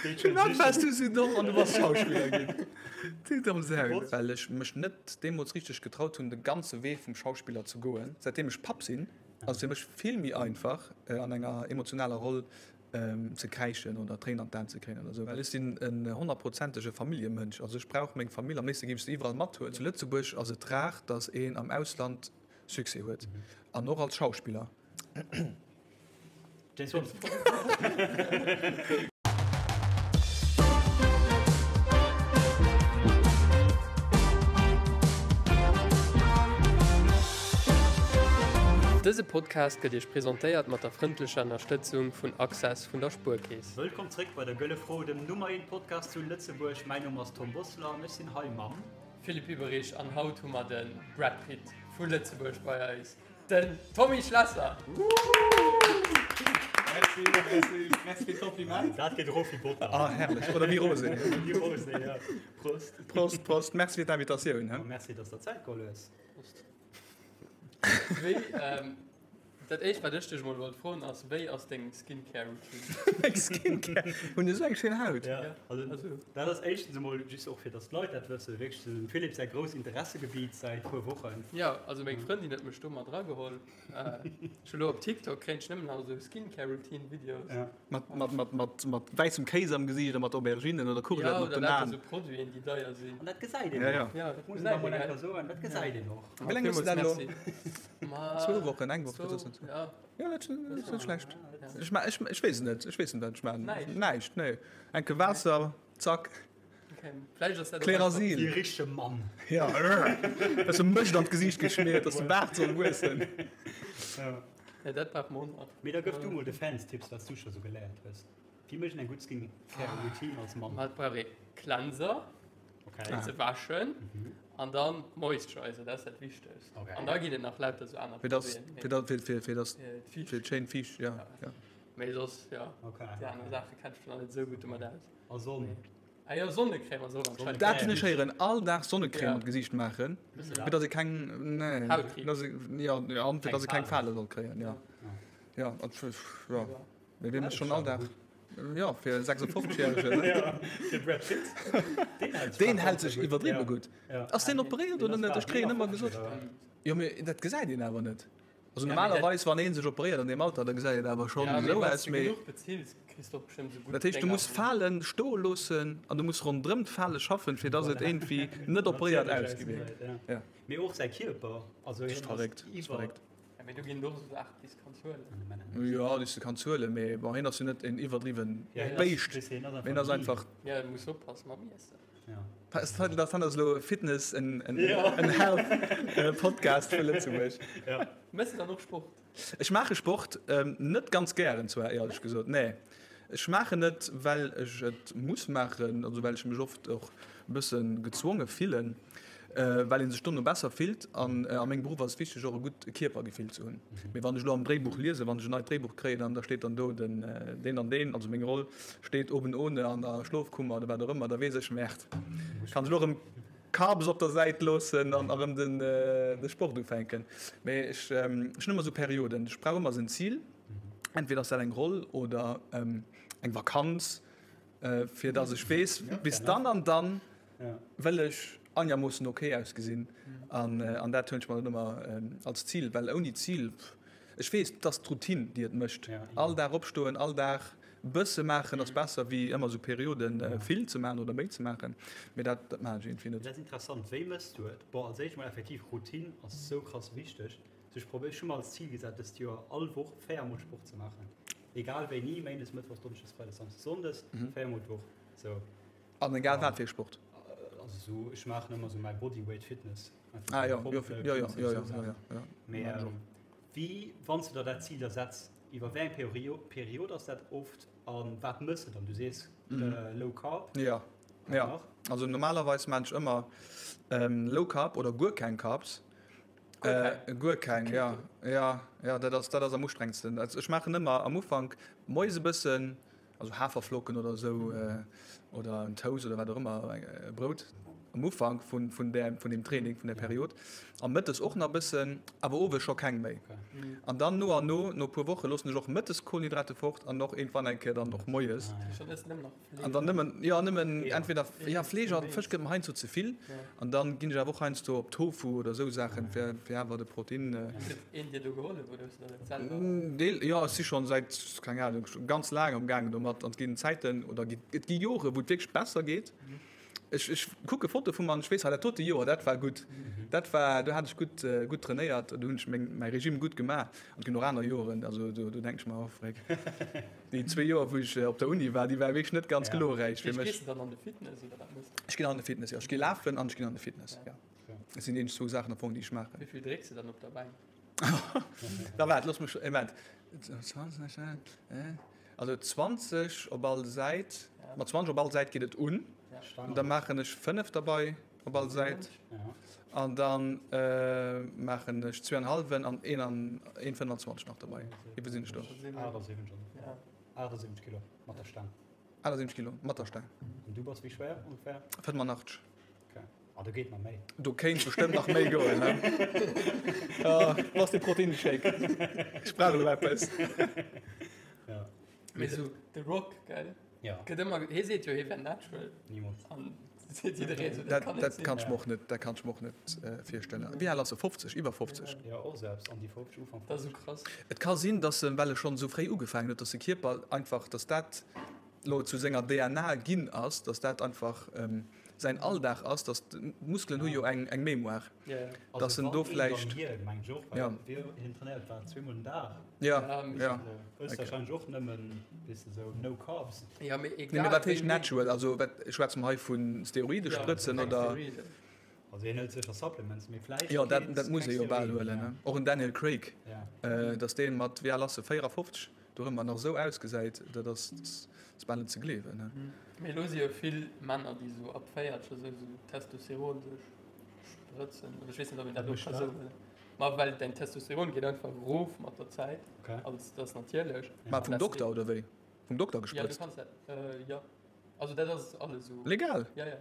Firwat waars du sou domm an du bass Schauspiller ginn? Du domm Sau. Well ech mech net deemools richteg getraut hunn, de ganze Wee vum Schauspiller ze goen. Säitdeem ech Papp sinn, ass et fir mech vill méi einfach, an enger emotionaler Roll ze kräischen oder Tréinen an d'Aen ze kréien oder sou. Well ech sinn en honnertprozentege Familljemënsch. Also ech brauch meng Famill, am léifste géif ech se iwwerall mathuelen. Zu Lëtzebuerg ass et rar, datt een am Ausland Succès huet. An och als Schauspiller. James Bond. Dëse Podcast gëtt Iech presentéiert mat der frëndlecher Ënnerstëtzung vun Access vun der Spuerkeess. Wëllkomm zréck bei der Gëlle Fro, dem Nummer eent Podcast zu Lëtzebuerg. Mäin Numm ass Tom Bosseler an ech sinn hei mam. Philippe Hieberich an haut hu mer de Brad Pitt vu Lëtzebuerg bei eis, den Tommy Schlesser! Merci, merci, merci fir d'Kompliment. Dat geet erof wéi Botter. Ah, herrlech. Oder wéi Rosé. Wéi Rosé, ja. Prost. Prost, Prost. Merci fir d'Invitatioun. A merci, dass der Zäit geholl hues. Prost. Wéi, ähm, dat éischt wat ech dech mol wollt froen ass, wéi ass deng Skincare Routine? Meng Skincare? Hunn ech esou eng schéin Haut? Ja, also dat ass éischtens emol just och fir dass d'Leit dat wëssen, wierklech dem Philippe säi grousst Interessegebiet säit puer Wochen. Ja, also meng Frëndin huet mech do mat erageholl. Ech hu lo op TikTok kréien ech nëmmen nach esou Skincare Routine Videos. Ja. Mat, mat, mat, mat, mat wäissem Kéis am Gesiicht a mat Auberginen oder Courgetten Ja, op oder den lauter Aen. esou Produiten déi deier sinn. An dat gesäit een Ja, ja. och. Ja, Dat dat muss een da gesäit mol een, eng gell? Kéier soen, dat gesäit een och. Wéi laang hues du dat elo? Zwou Wochen, eng Woch, dat ass net. Ja. Ja, dat ass net schlecht. Ech ma, ech, ech weess et net. Ech weess net, wat ech maachen. Näischt? Näischt, nee. Enke Waasser, zack. Okay. Vläicht ass dat och Klerasil. Wéi e richtege Mann. Ja. Bësse Mëscht an d'Gesiicht geschmiert, dass de Baart soll wuessen. Ja. Ja, dat brauch mer och nach. Mee da gëff du mol de Fans Tipps, wat s du scho sou geléiert hues. Wéi mécht een eng gutt Skincare Routine als Mann? Ma et brauch ee Cleanser. Okay. Fir ze wäschen an dann Moisturizer, dat ass dat Wichtegst. Okay. An da ginn et nach lauter sou aner Fir dass, Produiten. fir dass, fir, fir, fir dass, Fir fir d'schéin Fiicht, ja, ja. Mee soss, ja, Okay. déi aner Saache kenn ech mech nach net esou gutt domat aus. A Sonn? Ah jo, Sonnecrème ass och anscheinend. Dat hunn ech héieren, all Dag Sonnecrème Ja. an d'Gesiicht maachen, Bësse fir dass ee keng, nee, Hautkriibs. dass ee, ja, ja, an fir dass ee keng Fale soll kréien, ja. Ja, an, ja. Mee wee mécht schonn all Dag? Jo, fir e 56 järegen. Ja, fir Brad Pitt. Deen hält sech iwwerdriwwe gutt. Ass deen operéiert oder net? Ech kréien ëmmer gesot. Jo, mee dat gesäit een awer net. Also normalerweis, wann ee sech operéiert an deem Alter, da gesäit et awer schonn esou aus. Mee dat heescht, du muss Falen stoe loossen an du muss ronderëm d'Fale schaffen, fir datt et iergendwéi net operéiert ausgesäit. Mee och säi Kierper. Dat ass verréckt. Dat ass verréckt. Ja, mee do ginn et och esou Saachen, déi s de kanns huelen. Jo, déi s de kanns huelen, mee bon, hien ass jo net en iwwerdriwwen Béischt, mee hien ass einfach. Ja, du muss oppassen mam Iessen. Dat ass elo Fitness and Health Podcast vu Lëtzebuerg. Méchs de dann och Sport? Ech maache Sport, net ganz gären zwar, éierlech gesot, nee. Ech maachen et, well ech et muss maachen, also well ech mech oft och e bësse gezwonge fillen, well ee sech dono besser fillt. An a mengem Beruff ass et wichteg, och e gutt Kierpergefill ze hunn. Mee wann ech elo am Dréibuch liesen, wann ech en neit Dréibuch kréien an da steet dann do den deen an deen, also meng Roll steet oben ohne an der Schlofkummer oder wat och ëmmer, da weess ech, Merde, kann ech elo erëm Carbs op der Säit loossen an erëm den de Sport ufänken. Mee ech hunn ëmmer esou Perioden, ech brauch ëmmer esou en Zil. Entweder ass dat eng Roll oder eng Vakanz, fir dass ech weess, bis dann an dann wëll ech einermoossen ok ausgesinn. An dat huelen ech mer dann ëmmer als Zil, well ouni Zil, ech weess, et ass d'Routine, déi et mécht. All Dag opstoen, all Dag e bësse maachen ass besser wéi ëmmer esou Perioden vill ze maachen oder méi ze maachen. Mee dat maachen ech iergendwéi net. Dat ass interessant. Wéi méchs du et? Bon, als éischt mol effektiv, Routine ass esou krass wichteg. Also ech probéier, ech hu mer als Zil gesat dëst Joer all Woch 4 mol Sport ze maachen. Egal wéini, Méindes, Mëttwochs, Donneschdes, Freides, Samsdes, Sonndes, 4 mol d'Woch. Sou. An egal wat fir Sport? Also sou, ech maachen ëmmer sou mäi Bodyweight Fitness. Ah jo, jo, jo, jo, jo, jo, jo. Mee wéi, wann s du der dat Zil da setz, iwwer wéi eng Period ass dat oft a wat mëss de dann? Du sees Low Carb. Jo, jo. Also normalerweis maan ech ëmmer Low Carb oder guer keng Carbs. Guer keng, ja. Ja, ja, dat ass, dat ass am ustrengsten. Also ech maachen ëmmer am Ufank moies e bëssen, also Haferflocken oder esou, oder en Toast oder wat och ëmmer, e Brout. am Ufank vun, vun där, vun deem Training, vun där Period. A mëttes och nach e bëssen, awer owes scho keng méi. An dann no an no, no e puer Woche loossen ech och mëttes Kohlenhydrate fort an och iergendwann eng Kéier dann och moies. An dann nëmmen, jo nëmmen entweder, jo Fleesch a Fësch gëtt mer heiansdo ze vill. An dann ginn ech awer och heiansdo op Tofu oder esou Saachen, fir, fir awer de Protein. Huet een dir do gehollef oder hues du dat selwer? Deel, jo ech si schonn säit, keng Ahnung, ganz laang am gaangen domat. An et ginn Zäiten oder et gi Jore wou et wierklech besser geet. Ech, ech kucke Fotoe vu mer an ech weess, ah dat dote Joer, dat war gutt, dat war, do hat ech gutt, gutt trainéiert, do hunn ech meng, mäi Regime gutt gemaach. An et ginn och aner Joren, also do, do denke ech mer, oh fréck, déi zwee Joer wou ech op der Uni war, déi ware wierklech net ganz glorräich fir mech. Gees de dann an de Fitness oder wat méchs de? Ech ginn an de Fitness, jo. Ech gi lafen an ech ginn an de Fitness, jo. Dat sinn déi eenzeg zwou Saachen am Fong, déi ech maachen. Wéi vill drécks de dann op der Bänk? Da waart, looss mech, ee Moment, 20, Also 20 op all Säit, mat 20 op all Säit geet et un. Da maachen ech 5 derbei op all Säit an dann maachen ech zwee an hallwen an een an een 25 nach derbei. Wéi vill sinn ech do? 78 Kilo mat der Staang. 78 Kilo mat der Staang. An du bass wéi schwéier ongeféier? 85. Ah, do geet nach méi. Do kéint bestëmmt nach méi goen, he? Ah, wo ass de Proteinshake? Ech brauch elo eppes. Ja. Mee sou The Rock, gell? Ja. Gëtt ëmmer, hie seet jo, hie wär natural. Niemools. An seet jiddereen sou, dat Dat, kann net dat sinn. kann ech mer och net, dat kann ech mer och net virstellen. Wéi al ass e? 50? Iwwer 50? Ja, och sou eppes an déi 50, Ufank 50. Dat ass sou krass. Et ka sinn, dass en, well e schonn esou fréi ugefaangen huet, dass de Kierper einfach, dass dat elo zu senger DNA ginn ass, dass dat einfach säin Alldag ass, dass d'Muskelen hu jo eng eng Mémoire, dass en do vläicht. Ja. Ja, ja. Nee, mee wat heescht natural? Also wat schwätze mer hei vu Steroidesprëtzen oder? Jo, dat dat muss ee jo bal huelen, ne? Och en Daniel Craig, dass dee mat, wéi al ass e, 54? Dorëmmer nach esou ausgesäit, dat ass ass bal net ze gleewen. Ne? Mee elo si jo vill Männer, déi esou ab 40 esou esou Testosteron sech sprëtzen. Oder ech weess net, ob een dat elo ka esou huelen. Ma well däin Testosteron geet einfach erof mat der Zäit. Okay. Also dat ass natierlech. Ma vum Dokter oder wéi? Vum Dokter Ja, du gesprëtzt? kanns dat, jo. Also dat ass alles esou. Legal? Ja, ja.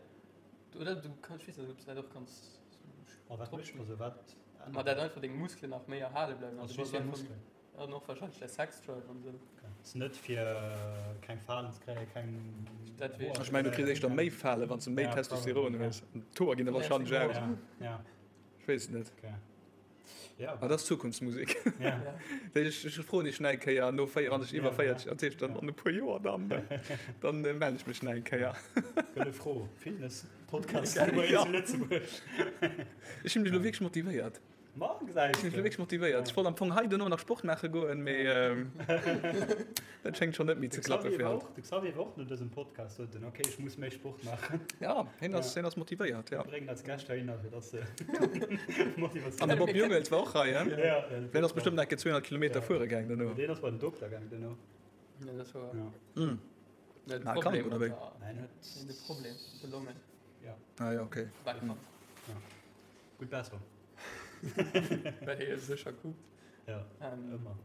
Oder du kanns, ech weess net, ob s du dat och kanns A wat mécht, also wat Ma dat einfach deng Muskelen nach méi erhale bleiwen. Also Also du just bass fir einfach Muskelen? An och wahrscheinlech däi Sexdrive an esou. Ass net fir keng Falen ze kréien, keng Dat weess Ech mengen du kriss éischter méi Falen wann s de méi Testosteron hues. An d'Hoer ginn der wahrscheinlech aus. Ja. Ech weess et net. Okay. Ja. Awer dat ass Zukunftsmusek. Ja. Ech ech froen dech nach eng Kéier no 4, wann ech iwwer 40, dat heescht dann an e puer Joer dann, dann mellen ech mech nach eng Kéier. Gëlle Fro, Fitness Podcast Nummer 1 zu Lëtzebuerg. Ech hunn mech elo wierklech motivéiert. Ma, gesäis Ech sinn wierklech motivéiert. Ech wollt am Fong hei duerno nach Sport maache goen, mee dat schéngt schonn net méi ze klappe fir haut. De Xavier war och no dësem Podcast, sot en, ok, ech muss méi Sport maachen. Ja, hien ass, hien ass motivéiert, ja. Mir bréngen eis Gäscht heihinner, fir dass se Motivatioun. An de Bob Jungels war och hei, he? Ja, Deen ass bestëmmt enke 200 Kilometer fuere gaang duerno. Deen ass bei den Dokter gaang duerno. Ja, dat war. Ja. Mm. Ja, de Ah, krank, Problem oder wéi? mat der- Nein, huet. De Problem, de Longen. Ja. Ah ja, okay. War krank. Ja. Gutt Besserung. Well hie sécher kuckt. Ja, Ähm, ëmmer.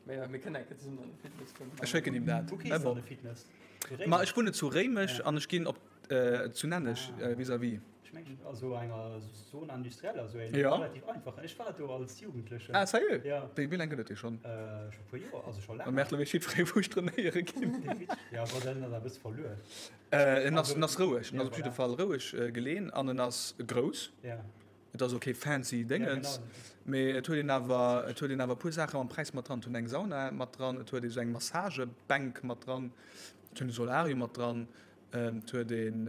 Mee ja, mir kënnen enke zesummen an de Fitness goen. Ech schécken him dat. Wou gees de an de Fitness? Zu Réimech? Ma ech wunnen zu Réimech Ja. an ech ginn op äh, zu Nenneg Ah. äh, vis-à-vis. Ech mengen, also enger Zone industrielle, also eng Ja. relativ einfach. Ech war do als Jugendlechen. Ah, sérieux? Ja. Wéi, wéi laang gëtt et dee schonn? Äh, scho puer Joer, also scho Dann laang. merkt elo jiddweree wou ech trainéiere ginn. Ja, bon, dann ass e bësse verluer. Äh, en ass, Also, en ass roueg, en ja, ass op jidde voilà. Fall roueg äh, geleeën an en ass grouss. Ja. Et ass ok fancy Ja, Déngens, genau. mee et huet een awer, et huet een awer e puer Saache mam Präis mat dran. Et huet eng Sauna mat dran, et huet ee sou eng Massagebänk mat dran, et huet e Solarium mat dran, et huet een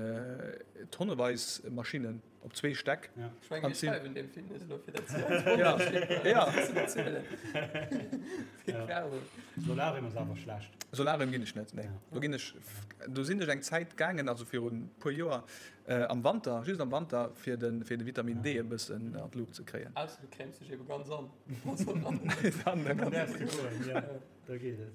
tonneweis Maschinnen op zwee Stäck. Ja. Ech mengen, An mir zin- schreiwen deem Fitness elo fir dat ze als Ja, Sponsorship ja. ze bezuelen. Fir Ja. Werbung. Solarium ass awer schlecht. Solarium ginn ech net, nee. Ja. Do ginn ech, do sinn ech eng Zäit gaangen, also virun e puer Joer, Am Wanter, just am Wanter, fir de fir de Vitamin D e bëssen an d'Luucht ze kréien. Ausser du cremes dech ebe ganz an. Dann Dann däerfs du goen, jo, da geet et.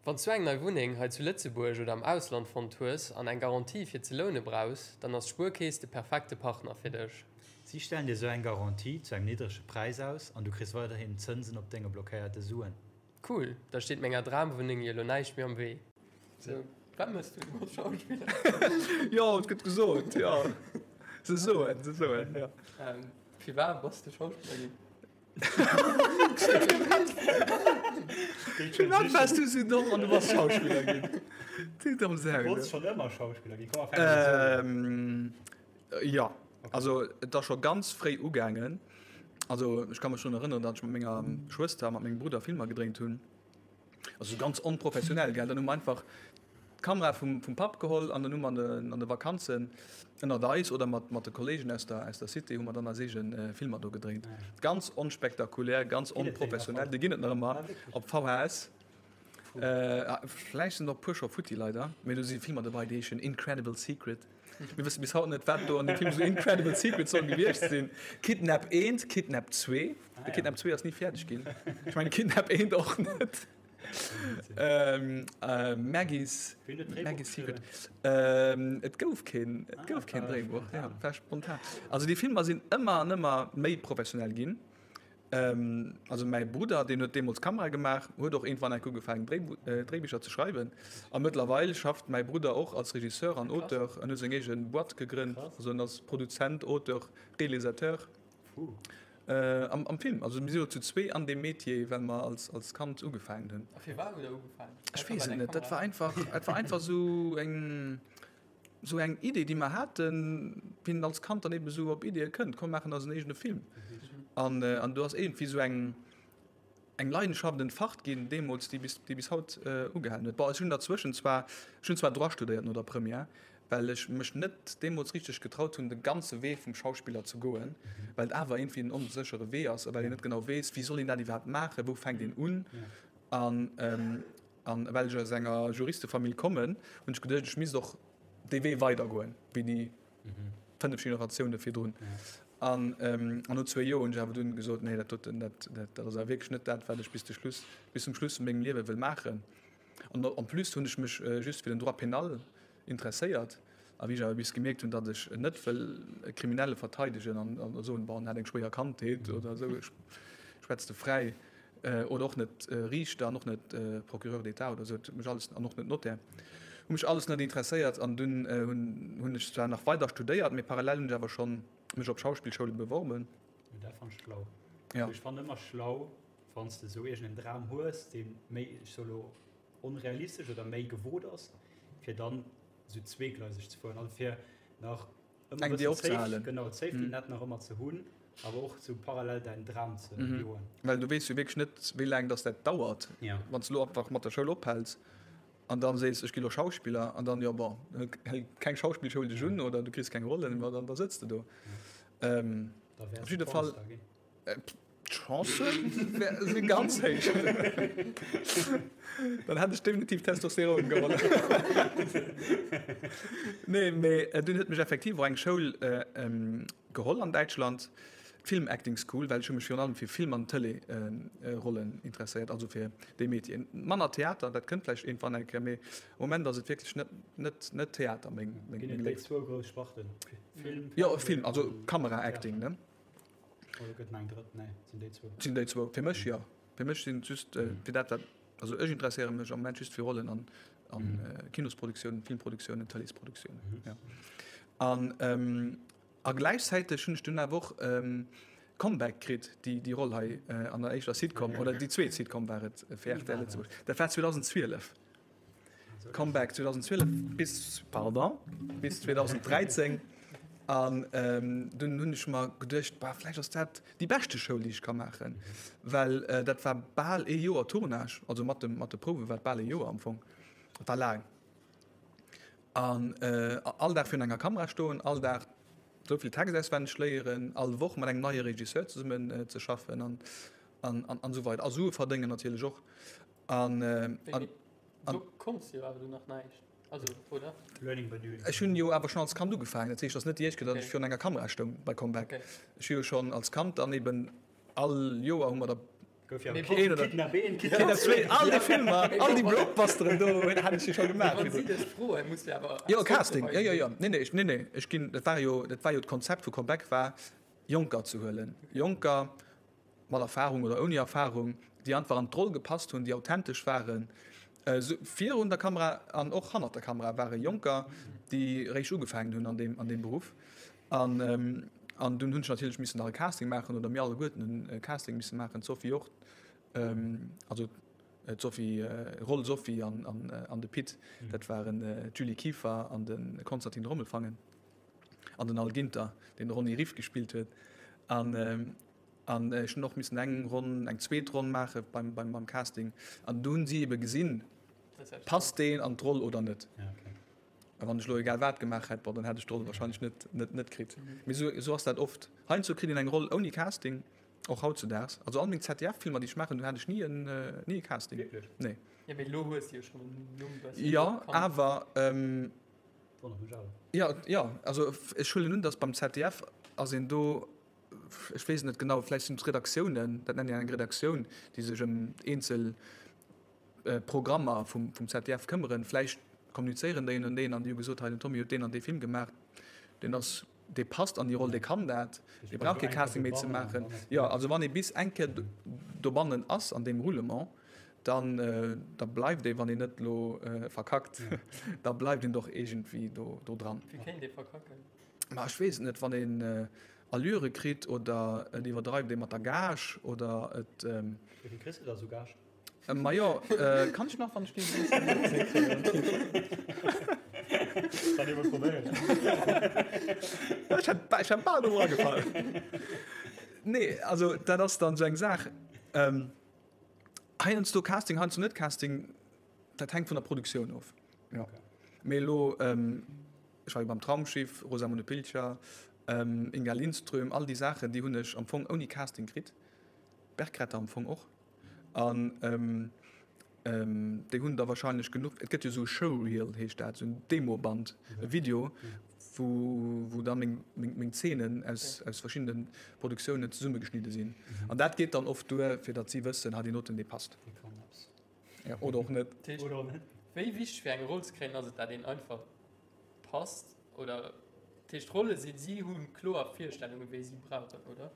Wann s du eng nei Wunneng hei zu Lëtzebuerg oder am Ausland fonnt hues an eng Garantie fir ze loune brauchs, dann ass d'Spuerkeess de perfekte Partner fir dech. Si stellen dir sou eng Garantie zu engem niddrege Präis aus an du kriss weiderhin Zënsen op denge blockéierte Suen. Cool, da steet menger Dramwunneng jo elo näischt méi am Wee. Sou, wat mëss du? Du bass Schauspiller. Jo, et gëtt gesot, jo. Se soen, se soen, ja. Firwat bass de Schauspiller ginn? Firwat waars du sou domm an du bass Schauspiller ginn? Du domm Sau. Du wollts schonn ëmmer Schauspiller ginn? Komm, fänk emol esou un. Jo, also et ass scho ganz fréi ugaangen. Also ech ka mech drun erënneren, datt ech mat menger Schwëster a mat mengem Brudder Filmer gedréint hunn. Also ganz onprofessionell, gell. Dann hu mer einfach d'Kamera vum, vum Papp geholl an dann hu mer an de, an de Vakanzen ënnert eis oder mat, mat de Kollegen aus der, aus der Cité hu mer dann eis eege Filmer do gedréint. Ganz onspektakulär, ganz onprofessionell. Déi ginn et nach ëmmer op VHS. Vläicht sinn der och puer scho futti leider, mee do si Filmer dobei, déi heeschen Incredible Secret. Mir wësse bis haut net, wat do an dem Film sou Incredible Secret soll gewiescht sinn. Kidnap 1, Kidnap 2. De Kidnap 2 ass ni fäerdeg ginn. Ech mengen Kidnap 1 och net. Ähm, äh, Maggie's, Maggie's Secret. Ähm, et gouf keen, et gouf keen Dréibuch. Ja, war spontan. Also déi Filmer sinn ëmmer an ëmmer méi professionell ginn. Also mäi Brudder, deen huet deemools Kamera gemaach, huet och iergendwann enk ugefaangen Dréibicher ze schreiwen. A mëttlerweil schafft mäi Brudder och als Regisseur an Auteur an huet seng eege Boîte gegrënnt. Also en ass Produzent, Auteur, Realisateur am Film. Also mir si lo zu zwee an deem Metier, well mer als Kand ugefaangen hunn. A firwat hutt der ugefaangen? Ech weess et net. Dat war einfach, dat war einfach esou eng. Sou eng Idee, déi mer haten, wéi een als Kand dann eben esou op Ideeë kënnt, komm maachen eisen eegene Film. An, an do ass iergendwéi esou eng, eng Leidenschaft entfacht ginn deemools, déi bis, déi bis haut ugehalen huet. Bon, ech hunn derzwëschen zwar, ech hunn zwar Droit studéiert no der Première, well ech mech net deemools richteg getraut hunn, de ganze Wee vum Schauspiller ze goen, well et awer iergendwéi en onséchere Wee ass a well een net genau weess, wéi soll een dat iwwerhaapt maachen, wou fänkt een un. An, An well ech aus enger Juristefamill kommen, hunn ech geduecht, ech misst och dee Wee weidergoen, wéi déi 5 Generatioune virdrun. An no zwee Joer hunn ech awer dunn gesot, nee, dat doten, dat, dat ass awer wierklech net dat, wat ech bis de Schluss, bis zum Schluss vu mengem Liewe wëll maachen. An en plus hunn ech mech just fir den Droit pénal interesséiert. A wéi ech awer bis gemierkt hunn, datt ech net wëll e Kriminelle verteidegen an soen, bon, en hat eng schwéier Kandheet oder esou, ech schwätz de fräi, oder och net Riichter an och net Procureur d'État oder esou, et huet mech alles, an och net Notaire, hu mech alles net interesséiert. An dunn hunn ech zwar nach weider studéiert, mee parallel hunn ech awer schonn mech op Schauspillschoule beworben. Dat fannen ech schlau. Ja. Ech fannen ëmmer schlau, wann s de esou iergend en Dram hues, dee méi, ech soe lo, onrealistesch oder méi gewot ass, fir dann esou zweegleiseg ze fueren, also fir nach ëmmer Eng Dier opzehalen. Genau, d'Safety Net nach ëmmer ze hunn, awer och sou parallel däin Dram ze joen. Well du weess jo wierklech net, wéi laang dass dat dauert. Wann s de elo einfach mat der Schoul ophäls an dann sees, ech gi lo Schauspiller, an dann, jo bon, hält keng Schauspillschoul dech un oder du kriss keng Rollen, ma dann da sëtz de do. Da Op jidde Fall. D'Chancen si ganz héich. Dann hätt ech definitiv Testosteron geholl. Nee, mee dunn huet mech effektiv och eng Schoul geholl an Däitschland, d'Film Acting School, well ech hu mech virun allem fir Film an Tëlee-Rollen interesséiert, also fir déi Métieren. Manner Theater, dat kënnt vläicht iergendwann eng Kéier, mee am Moment ass et wierklech net, net, net Theater meng, meng Ginn et déi zwou grouss Sparten, Film, Jo, Film, also Kamera-Acting, ne? Oder gëtt nach eng drëtt? Nee, et sinn déi zwou. Et sinn déi zwou. Fir mech jo. Fir mech sinn et just fir dat, wat, also ech interesséiere mech am Moment just fir Rollen an an Kinosproduktiounen, Filmproduktiounen, Tëleesproduktiounen. Ja. An a gläichzäiteg hunn ech dunn awer och Comeback kritt, déi déi Roll hei an der éischter Sitcom, oder déi zweet Sitcom war et fir rtl Lëtzebuerg. Dat war 2012. Comeback 2012 bis, pardon, bis 2013. An dunn hunn ech mer geduecht, bah, vläicht ass dat déi beschte Schoul, déi ech ka maachen. Well dat war bal ee Joer Tournage, also mat dem, mat de Prouwe war et bal ee Joer am Fong. Dat war laang. An all Dag virun enger Kamera stoen, all Dag esou vill Text auswenneg léieren, all Woch mat engem neie Regisseur zesummen ze schaffen an, an, an esou weider. A Sue verdéngen natierlech och. An, an, an, Du konns jo awer du nach näischt, also, oder? Learning by doing. Ech hunn jo awer schonn als Kand ugefaangen. Dat heescht, et ass net déi éischt Kéier, datt ech virun enger Kamera stoung bei Comeback. Okay. Ech hu jo schonn als Kand dann eben all Joer hu mer der Gouf jo Mee een oder Kidnap 1, Kidnap 2, all déi Filmer, all déi Blockbusteren do hat ech jo scho gemaach. Wann si dech froen, muss de awer Jo, Casting, jo, jo, jo. Nee, nee, ech, nee, nee, ech ginn, dat war jo, dat war jo d'Konzept vu Comeback war, Jonker ze huelen. Jonker mat Erfahrung oder ouni Erfahrung, déi einfach an d'Roll gepasst hunn, déi authentesch waren, virun der Kamera an och hannert der Kamera ware Jonker, déi réischt ugefaangen hunn an deem, an deem Beruff. An, an dunn hunn ech natierlech missen nach e Casting maachen, oder mir alleguerten hunn e Casting misse maachen, d'Sophie och, also d'Sophie, Roll Sophie an, an, an de Pit, dat waren d'Julie Kieffer an de Konstantin Rommelfangen an den Al Ginter, deen de Ronny Riff gespillt huet. An, an ech hunn och missen eng Ronn, eng zweet Ronn maache beim, beim, beim Casting. An do hunn si ebe gesinn, passt deen an d'Roll oder net. A wann ech elo egal wat gemaach hätt, bon, dann hätt ech d'Roll wahrscheinlech net, net, net kritt. Mee esou, esou ass dat oft. Heiansdo kritt een eng Roll ouni Casting, och hautzudaags. Also all meng ZDF-Filmer, déi ech maachen, do hat ech ni en, ni e Casting. Wierklech? Nee. Jo, mee elo hues de jo schonn en Numm, bëssen Jo, bekannt. awer, Wonnert mech awer. jo, jo, also ech huelen un, datt beim ZDF ass een do, ech weess et net genau, vläicht sinn et Redaktiounen, dat nennt een eng Redaktioun, déi sech ëm eenzel Programmer vum ZDF këmmeren. Vläicht kommunizéieren déi ënneneen an déi hu gesot, hei den Tommy huet deen an dee Film gemaach, deen ass, dee passt an déi Roll, dee kann dat, dee brauch kee Casting méi ze maachen. Jo, also wann ee bis eng Kéier dobannen ass an deem Roulement, dann da bleift ee, wann een net elo verkackt, da bleift een doch iergendwéi do dran. Wéi kéint ee verkacken? Ma ech weess et net, wann een Allure kritt oder et iwwerdreift ee mat der Gage oder et. Wéi vill kriss de da sou Gage? Majo, kann ech nach, wann ech dee Kann ee mol probéieren. Ech hätt, ech hätt bal do eragefall. Nee, also dat ass dann esou eng Saach. Heiansdo Casting, heiansdo net Casting, dat hänkt vun der Produktioun of. Jo. Mee elo, ech war jo beim Traumschiff, Rosamunde Pilcher, Inga Lindström, all déi Saachen, déi hunn ech am Fong ouni Casting kritt. Bergretter am Fong och. An déi hunn da wahrscheinlech genuch, et gëtt jo esou e Showreel heescht dat, esou en Demoband, e Video, wou, wou da meng, meng, meng Zeenen aus, aus verschiddene Produktiounen zesummegeschnidde sinn. An dat geet dann oft duer, fir datt si wëssen, ha déi Noten, déi passt. Déi kann eppes. Ja, oder och net. Dat heescht, Oder och net. wéi wichteg fir eng Roll ze kréien ass et, dat een einfach passt? Oder, dat heescht, d'Rolle sinn, si hu kloer Virstellungen, wéi si brauchen, oder?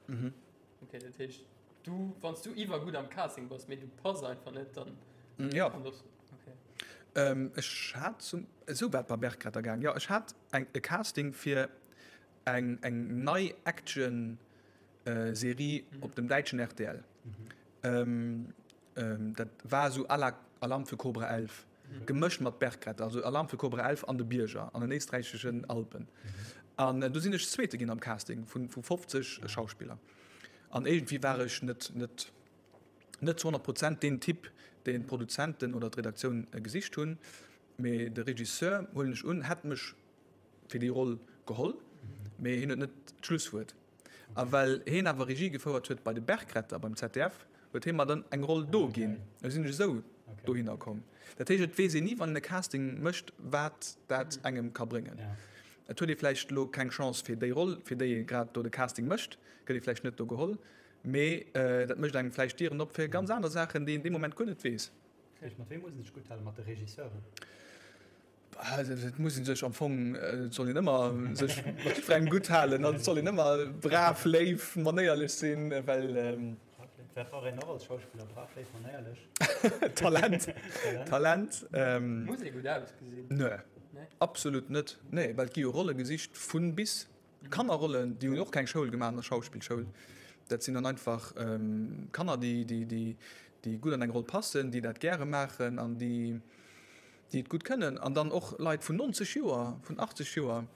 Okay, dat heescht. Du, wann s du iwwergutt am Casting bass, mee du pass einfach net, dann. Ja. Kann das, okay. Ähm, ech hat zum, esou war et bei Bergretter gaang, jo, ech hat eng, e Casting fir eng, eng nei Action Serie op dem däitschen rtl. Ähm, dat war esou à la Alarm für Cobra 11, gemëscht mat Bergretter, also Alarm für Cobra 11 an de Bierger, an den éisträicheschen Alpen. An do sinn ech Zweete ginn am Casting vu, vu 50 Schauspiller. An iergendwéi war ech net, net, net zu 100 Prozent deen Typ, deen d'Produzenten oder d'Redaktioun gesicht hunn. Mee de Regisseur, huelen ech un, hätt mech fir déi Roll geholl, mee hien huet net d'Schlusswuert. A well hien awer Regie gefouert huet bei de Bergretter beim ZDF, huet hie mer dann eng Roll do ginn. Da sinn ech esou dohinner komm. Dat heescht, et weess een ni, wann een e Casting mécht, wat dat engem ka bréngen. Et huet ee vläicht elo keng Chance fir déi Roll, fir déi ee grad do de Casting mécht, gëtt ee vläicht net do geholl, mee dat mécht engem vläicht Dieren op fir ganz aner Saachen, déi een dee Moment guer net weess. Mat wem muss een sech gutt halen? Mat de Regisseuren? Et muss ee sech am Fong, et soll een ëmmer sech mat jiddwerengem gutt halen an et soll een ëmmer brav, léif, manéierlech sinn, well. Wat brauch een nach als Schauspiller? Brav, léif, manéierlech. Talent. Talent. Muss ee gutt ausgesinn? Nee, absolut net. Nee, well et gi jo Rolle gesicht vu bis. Kannerrollen, déi hunn och keng Schoul gemaach an der Schauspillschoul. Dat sinn dann einfach Kanner, déi, déi, déi, déi gutt an eng Roll passen, déi dat gäre maachen an déi, déi et gutt kënnen. An dann och Leit vun 90 Joer, vun 80 Joer,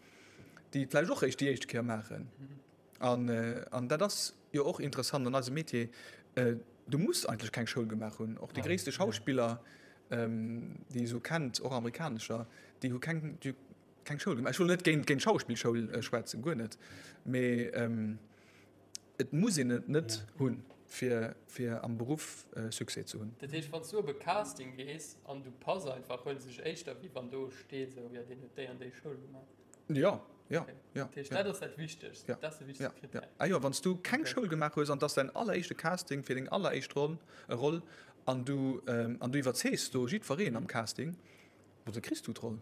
déi et vläicht och eréischt déi éischt Kéier maachen. An, an dat ass jo och interessant an eisem Metier, du muss eigentlech keng Schoul gemaach hunn. Och déi gréisste Schauspiller, déi ee sou kennt, och amerikanescher, déi hu keng, déi hu keng Schoul gemaach. Ech wëll net géint, géint d'Schauspillschoul schwätzen, guer net, mee et muss een et net hunn, fir, fir am Beruff Succès ze hunn. Dat heescht, wann s du op e Casting gees an du pass einfach, huele se dech éischter, wéi wann do steet, esou, jo, deen huet déi an déi Schoul gemaach. Jo, jo, jo. Dat heescht, dat ass dat Wichtegst, dat ass de wichtegste Krittär. Ah jo, wann s du keng Schoul gemaach hues an et ass däin alleréischte Casting fir deng alleréischt Roll, Roll an du, an du iwwerzeegs do jiddwereen am Casting, bon, da kriss du d'Roll.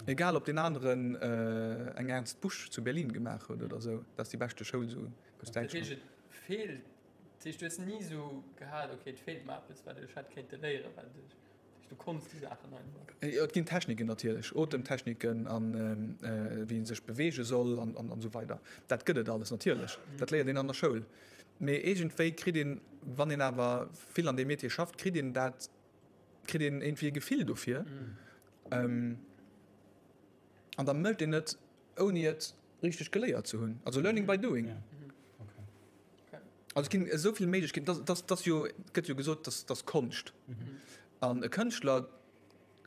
Egal ob deen aneren eng Ernst Busch zu Berlin gemaach huet oder esou, dat ass déi beschte Schoul esou aus Dat heescht, Däitschland. et feelt, dat heescht, du hues ni esou gehat, okay, et feelt mer eppes, wat ech hätt kéinte léieren, wat ech. Du konns déi Saachen einfach. Jo, et ginn Techniken natierlech, Otemtechniken an wéi ee sech beweege soll an an esou weider. Dat gëtt et alles natierlech, dat léiert een an der Schoul. Mee iergendwéi kritt een, wann een awer vill an deem Metier schafft, kritt een dat, kritt een iergendwéi e Gefill dofir. An da mécht een et, ouni et richteg geléiert ze hunn. Also learning by doing. Also et ginn esou vill Méiglechkeeten, dass, dass, dass jo, et gëtt jo gesot, dass, dass Konscht. An e Kënschtler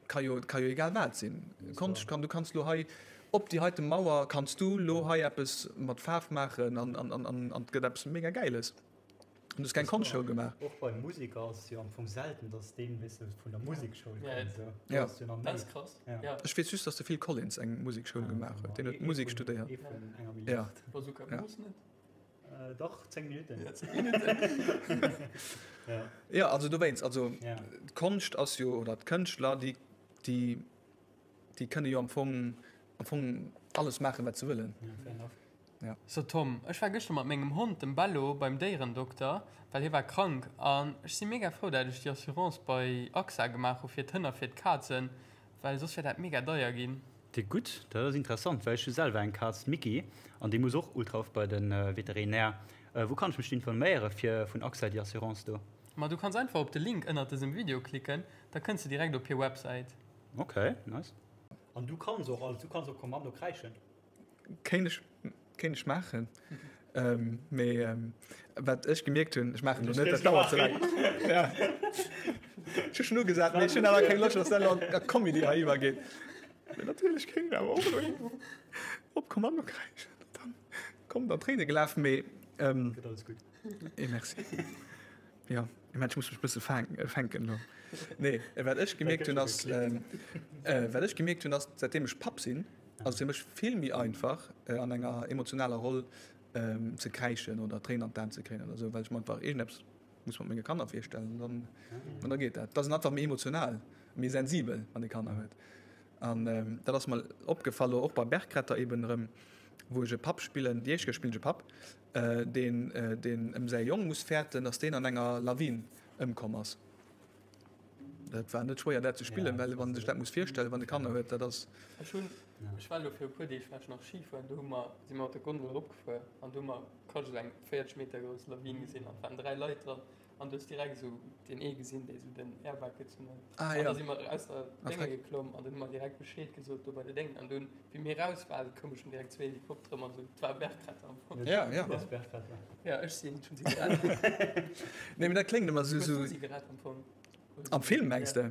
ka jo, ka jo egal wat sinn. Konscht kann, du kanns lo hei op déi heite Mauer kanns du lo hei eppes mat Faarf maachen an, an, an, an, an et gëtt eppes mega Gäiles. An du hues keng Konschtschoul gemaach. Och bei Museker ass et jo am Fong selten, dass deen, weess de, vun der Musekschoul kënnt. Esou. Ja. Do ass jo nach méi. Dat ass krass. Ja. Ech weess just, dass de Phil Collins eng Musekschoul gemaach huet. Deen huet Musek studéiert. Ee vun enger Milliard. Ja. Bazooka Ja. Moos net? Dach, 10 Minuten. Ja, 10 Minuten. Ja. Ja, also dowéinst, also Ja. d'Konscht ass jo, oder d'Kënschtler, déi, déi, déi kënne jo am Fong, am Fong alles maachen, wat se wëllen. Ja, fair enough. Ja. So Tom, ech war gëschter mat mengem Hond, dem Bello, beim Déierendokter, well hie war krank an ech si mega frou dat ech déi Assurance bei AXA gemaach hu fir d'Hënn a fir d'Kazen, well soss wär dat mega deier ginn. Déi gutt, dat ass interessant, well ech hu selwer eng Kaz, d'Micky, an déi muss och ultra oft bei de Veterinär. Wou kann ech mech informéiere fir vun AXA déi Assurance do? Ma du kanns einfach op de Link ënnert dësem Video klicken, da kënns de direkt op hir Websäit. Ok, nice. An du kanns och alles, du kanns op Kommando kräischen. Kéint ech, kéint ech maachen. Mee wat ech gemierkt hunn, ech maachen elo net, dat dauert ze laang. Ja. Ech hu schonn ugesat, mee ech hunn awer keng Loscht, dass dat elo a Comedy hei iwwergeet. Mee natierlech kéint een awer och elo op Kommando kräischen an dann kommen der Tréine gelaf. Mee. Gëtt alles gutt. Eh merci. Jo, ich mein, ech muss mech bësse fänken elo. Nee, wat ech gemierkt hunn ass, wat ech gemierkt hunn ass, säitdeem ech Papp sinn, ass et fir mech vill méi einfach an enger emotionaler Roll ze kräischen oder Tréinen an d'Aen ze kréien oder esou, well ech mer einfach iergendeppes muss mat menge Kanner virstellen an dann, an da geet dat. Et ass een einfach méi emotional, méi sensibel, wann ee Kanner huet. An dat ass mer opgefall elo och bei Bergretter eben erëm, wou ech e Papp spillen, déi éischt Kéier spillen ech e Papp, deen deen ëm säi Jong muss fäerten, datt deen an enger Lawin ëmkomm ass. Dat war net schwéier dat ze spillen, well wann ee sech dat muss virstellen, wann e Kanner huet, dat ass. Ech hunn, ech war elo fir e puer Deeg war ech nach Ski fueren, do hu mer, si mer mat der Gondel eropgefuer an do hu mer quasi esou eng 40 Meter grouss Lawin gesinn an et waren 3 Leit dran. An du hues direkt esou deen ee gesinn, dee esou den Airbag gezunn huet. Ah, An ja. da si mer aus der Ah, Dénge freck. geklomm an dann hu mer direkt Bescheed gesot do bei de Déngen. An dunn, wéi mir raus waren, koume schonn direkt zwee Helikoptere mat esou, et war Bergretter am Fong. Ja, ja. Du bass Bergretter. Ja, ech sinn, ech hunn si gerett. Nee, mee dat kléngt ëmmer esou, Hues du esou. si gerett am Fong? Oder Am Film, mengs Ja. de?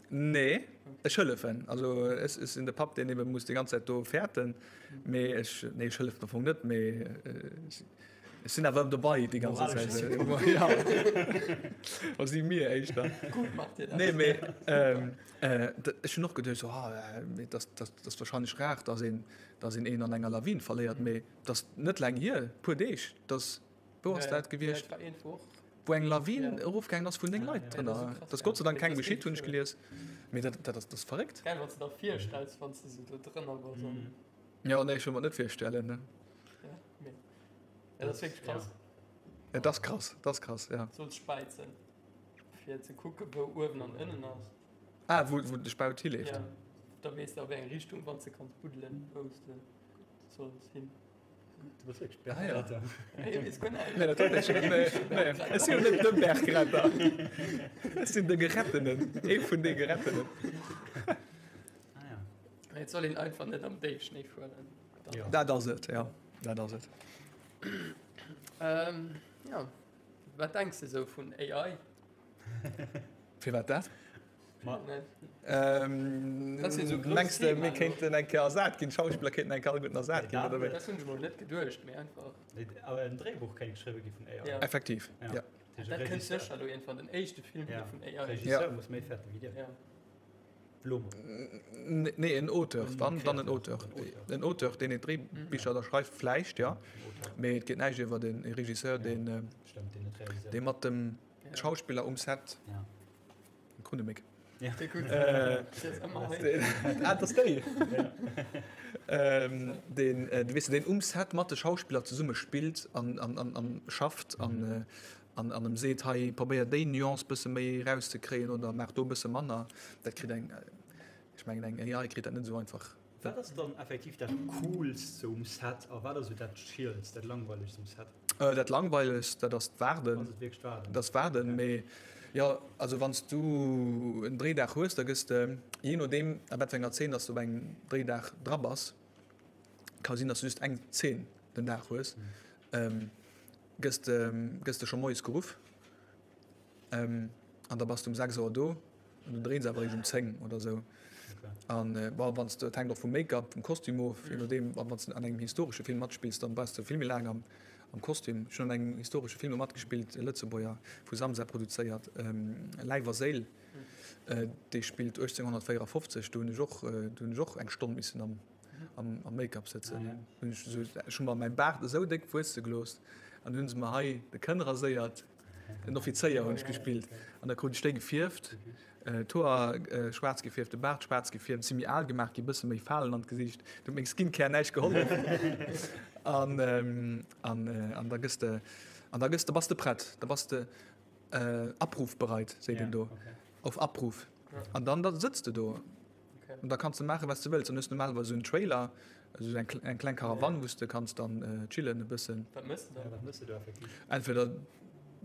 Nee, ech hëllefen. Also ech, ech sinn de Papp, deen ebe muss déi ganz Zäit do fäerten. Mee ech, nee, ech hëllefen am Fong net, mee ech, ech sinn awer dobei déi ganze Zäit. Ja. Oder si mir éischter. Gutt macht Dir dat. Nee, mee ech hunn och geduecht, so, ah, mee dat, dat, dat ass wahrscheinlech rar, dass een, dass een een an enger Lawin verléiert. Mee dat ass net laang hier, puer Deeg, dass Wou ass dat gewiescht? Wou eng Lawin erofgaangen ass, wou 9 Leit drënner. Dat ass Gott sei Dank kengem geschitt, hunn ech gelies. Mee dat, dat ass, dat ass verréckt. Geil, wann s de der virstells, wann s de sou do drënner bass an. Jo, nee, ech wëll mer et net virstellen, ne. Ja, mee dat ass wierklech krass. Et ass krass, et ass krass, ja. Solls späizen, fir ze kucken, wou uewen an ënnen ass. Ah, wou, wou de Spaut hileeft. Ja, da weess de a wéi eng Richtung, wann s de kanns buddelen, wou s de solls hin. Du bass wierklech Bergretter. Nee, dat huet ech nee, nee. Ech sinn jo net de Bergretter. Ech sinn de Gerettenen, ee vun de Gerettenen. Ah, ja. Et soll een einfach net am Déifschnéi fueren. Ja. Dat ass et, ja. Dat ass et. Ähm, ja. Wat denks de sou vun AI? Firwat dat? Mengs de mir kéinten eng Kéier ersat ginn, d'Schauspiller kéinten eng Kéier alleguerten ersat ginn oder wéi? Dat hunn ech mol net geduecht, mee einfach. Awer en Dréibuch kéint geschriwwe gi vun AI. Effektiv, jo. Dat kënnt sécher elo iergendwann, den éischte Film gi vun AI. Regisseur muss méi fäerte wéi dir. Elo mol. Nee, en Auteur, dann dann en Auteur. En Auteur, deen ee Dréibicher da schreift, vläicht, jo. Mee et geet näischt iwwer e Regisseur, deen dee mat dem Schauspiller um Set. Krunneméck. Ja. Ah, das déi. Ähm, den, äh, weess de, deen um Set mat de Schauspiller zesumme spillt an, an, an, an schafft an, äh, An an em seet, hei probéier déi Nuance bësse méi erauszekréien oder maach do bësse manner. Dat kritt eng, ech mengen eng AI kritt dat net esou einfach. Wat ass dann effektiv dat Coolst sou um Set a wat ass sou dat Chillst, dat Langweilegst um Set? Dat Langweilegst, dat ass d'Waarden. Ass et wierklech d'Waarden? Dat ass d'Waarden, mee jo, also wann s du en Dréidag hues, da gëss de, jee nodeem a wat fir enger Zeen dass du op engem Dréidag dra bass, ka sinn, dass du just eng Zeen den Dag hues, gëss de, gëss de scho moies geruff an da bass du um 6 Auer do an du dréins awer eréischt um 10 oder esou. An bon, wann s de, et hänkt och vum Make-up, vum Kostüm of, je nodeem, wann s de an engem historesche Film matspills, dann bass de vill méi laang am, am Kostüm. Ech hunn an engem historesche Film matgespillt, e Lëtzebuerger, vu Samsa produzéiert, Läif a Séil, dee spillt 1854, do hunn ech och, do hunn ech och eng Stonn missen am, am Make-up sëtzen. Hunn ech esou, ech hu mer mäi Baart esou déck wuesse gelooss an hunn se mer hei de Kënn raséiert. En Offizéier hunn ech gespillt an da krut ech déi gefierft, d'Hoer schwaarz gefierft, de Baart schwaarz gefierft, si méi al gemaach gi, bësse méi Falen an d'Gesiicht. Do huet meng Skincare näischt gehollef. An an an da gëss de an da gëss de bass de prett, da bass de abrufbereit, seet een do, auf Abruf. An dann da sëtz de do. An da kanns de maachen, wat s de wëlls. Dann hues de normalerweis esou en Trailer, esou eng, eng kleng Karawann, wou s de kanns dann chillen e bëssen. Wat mëss de dann? Ja, wat mëss de do effektiv? Entweder,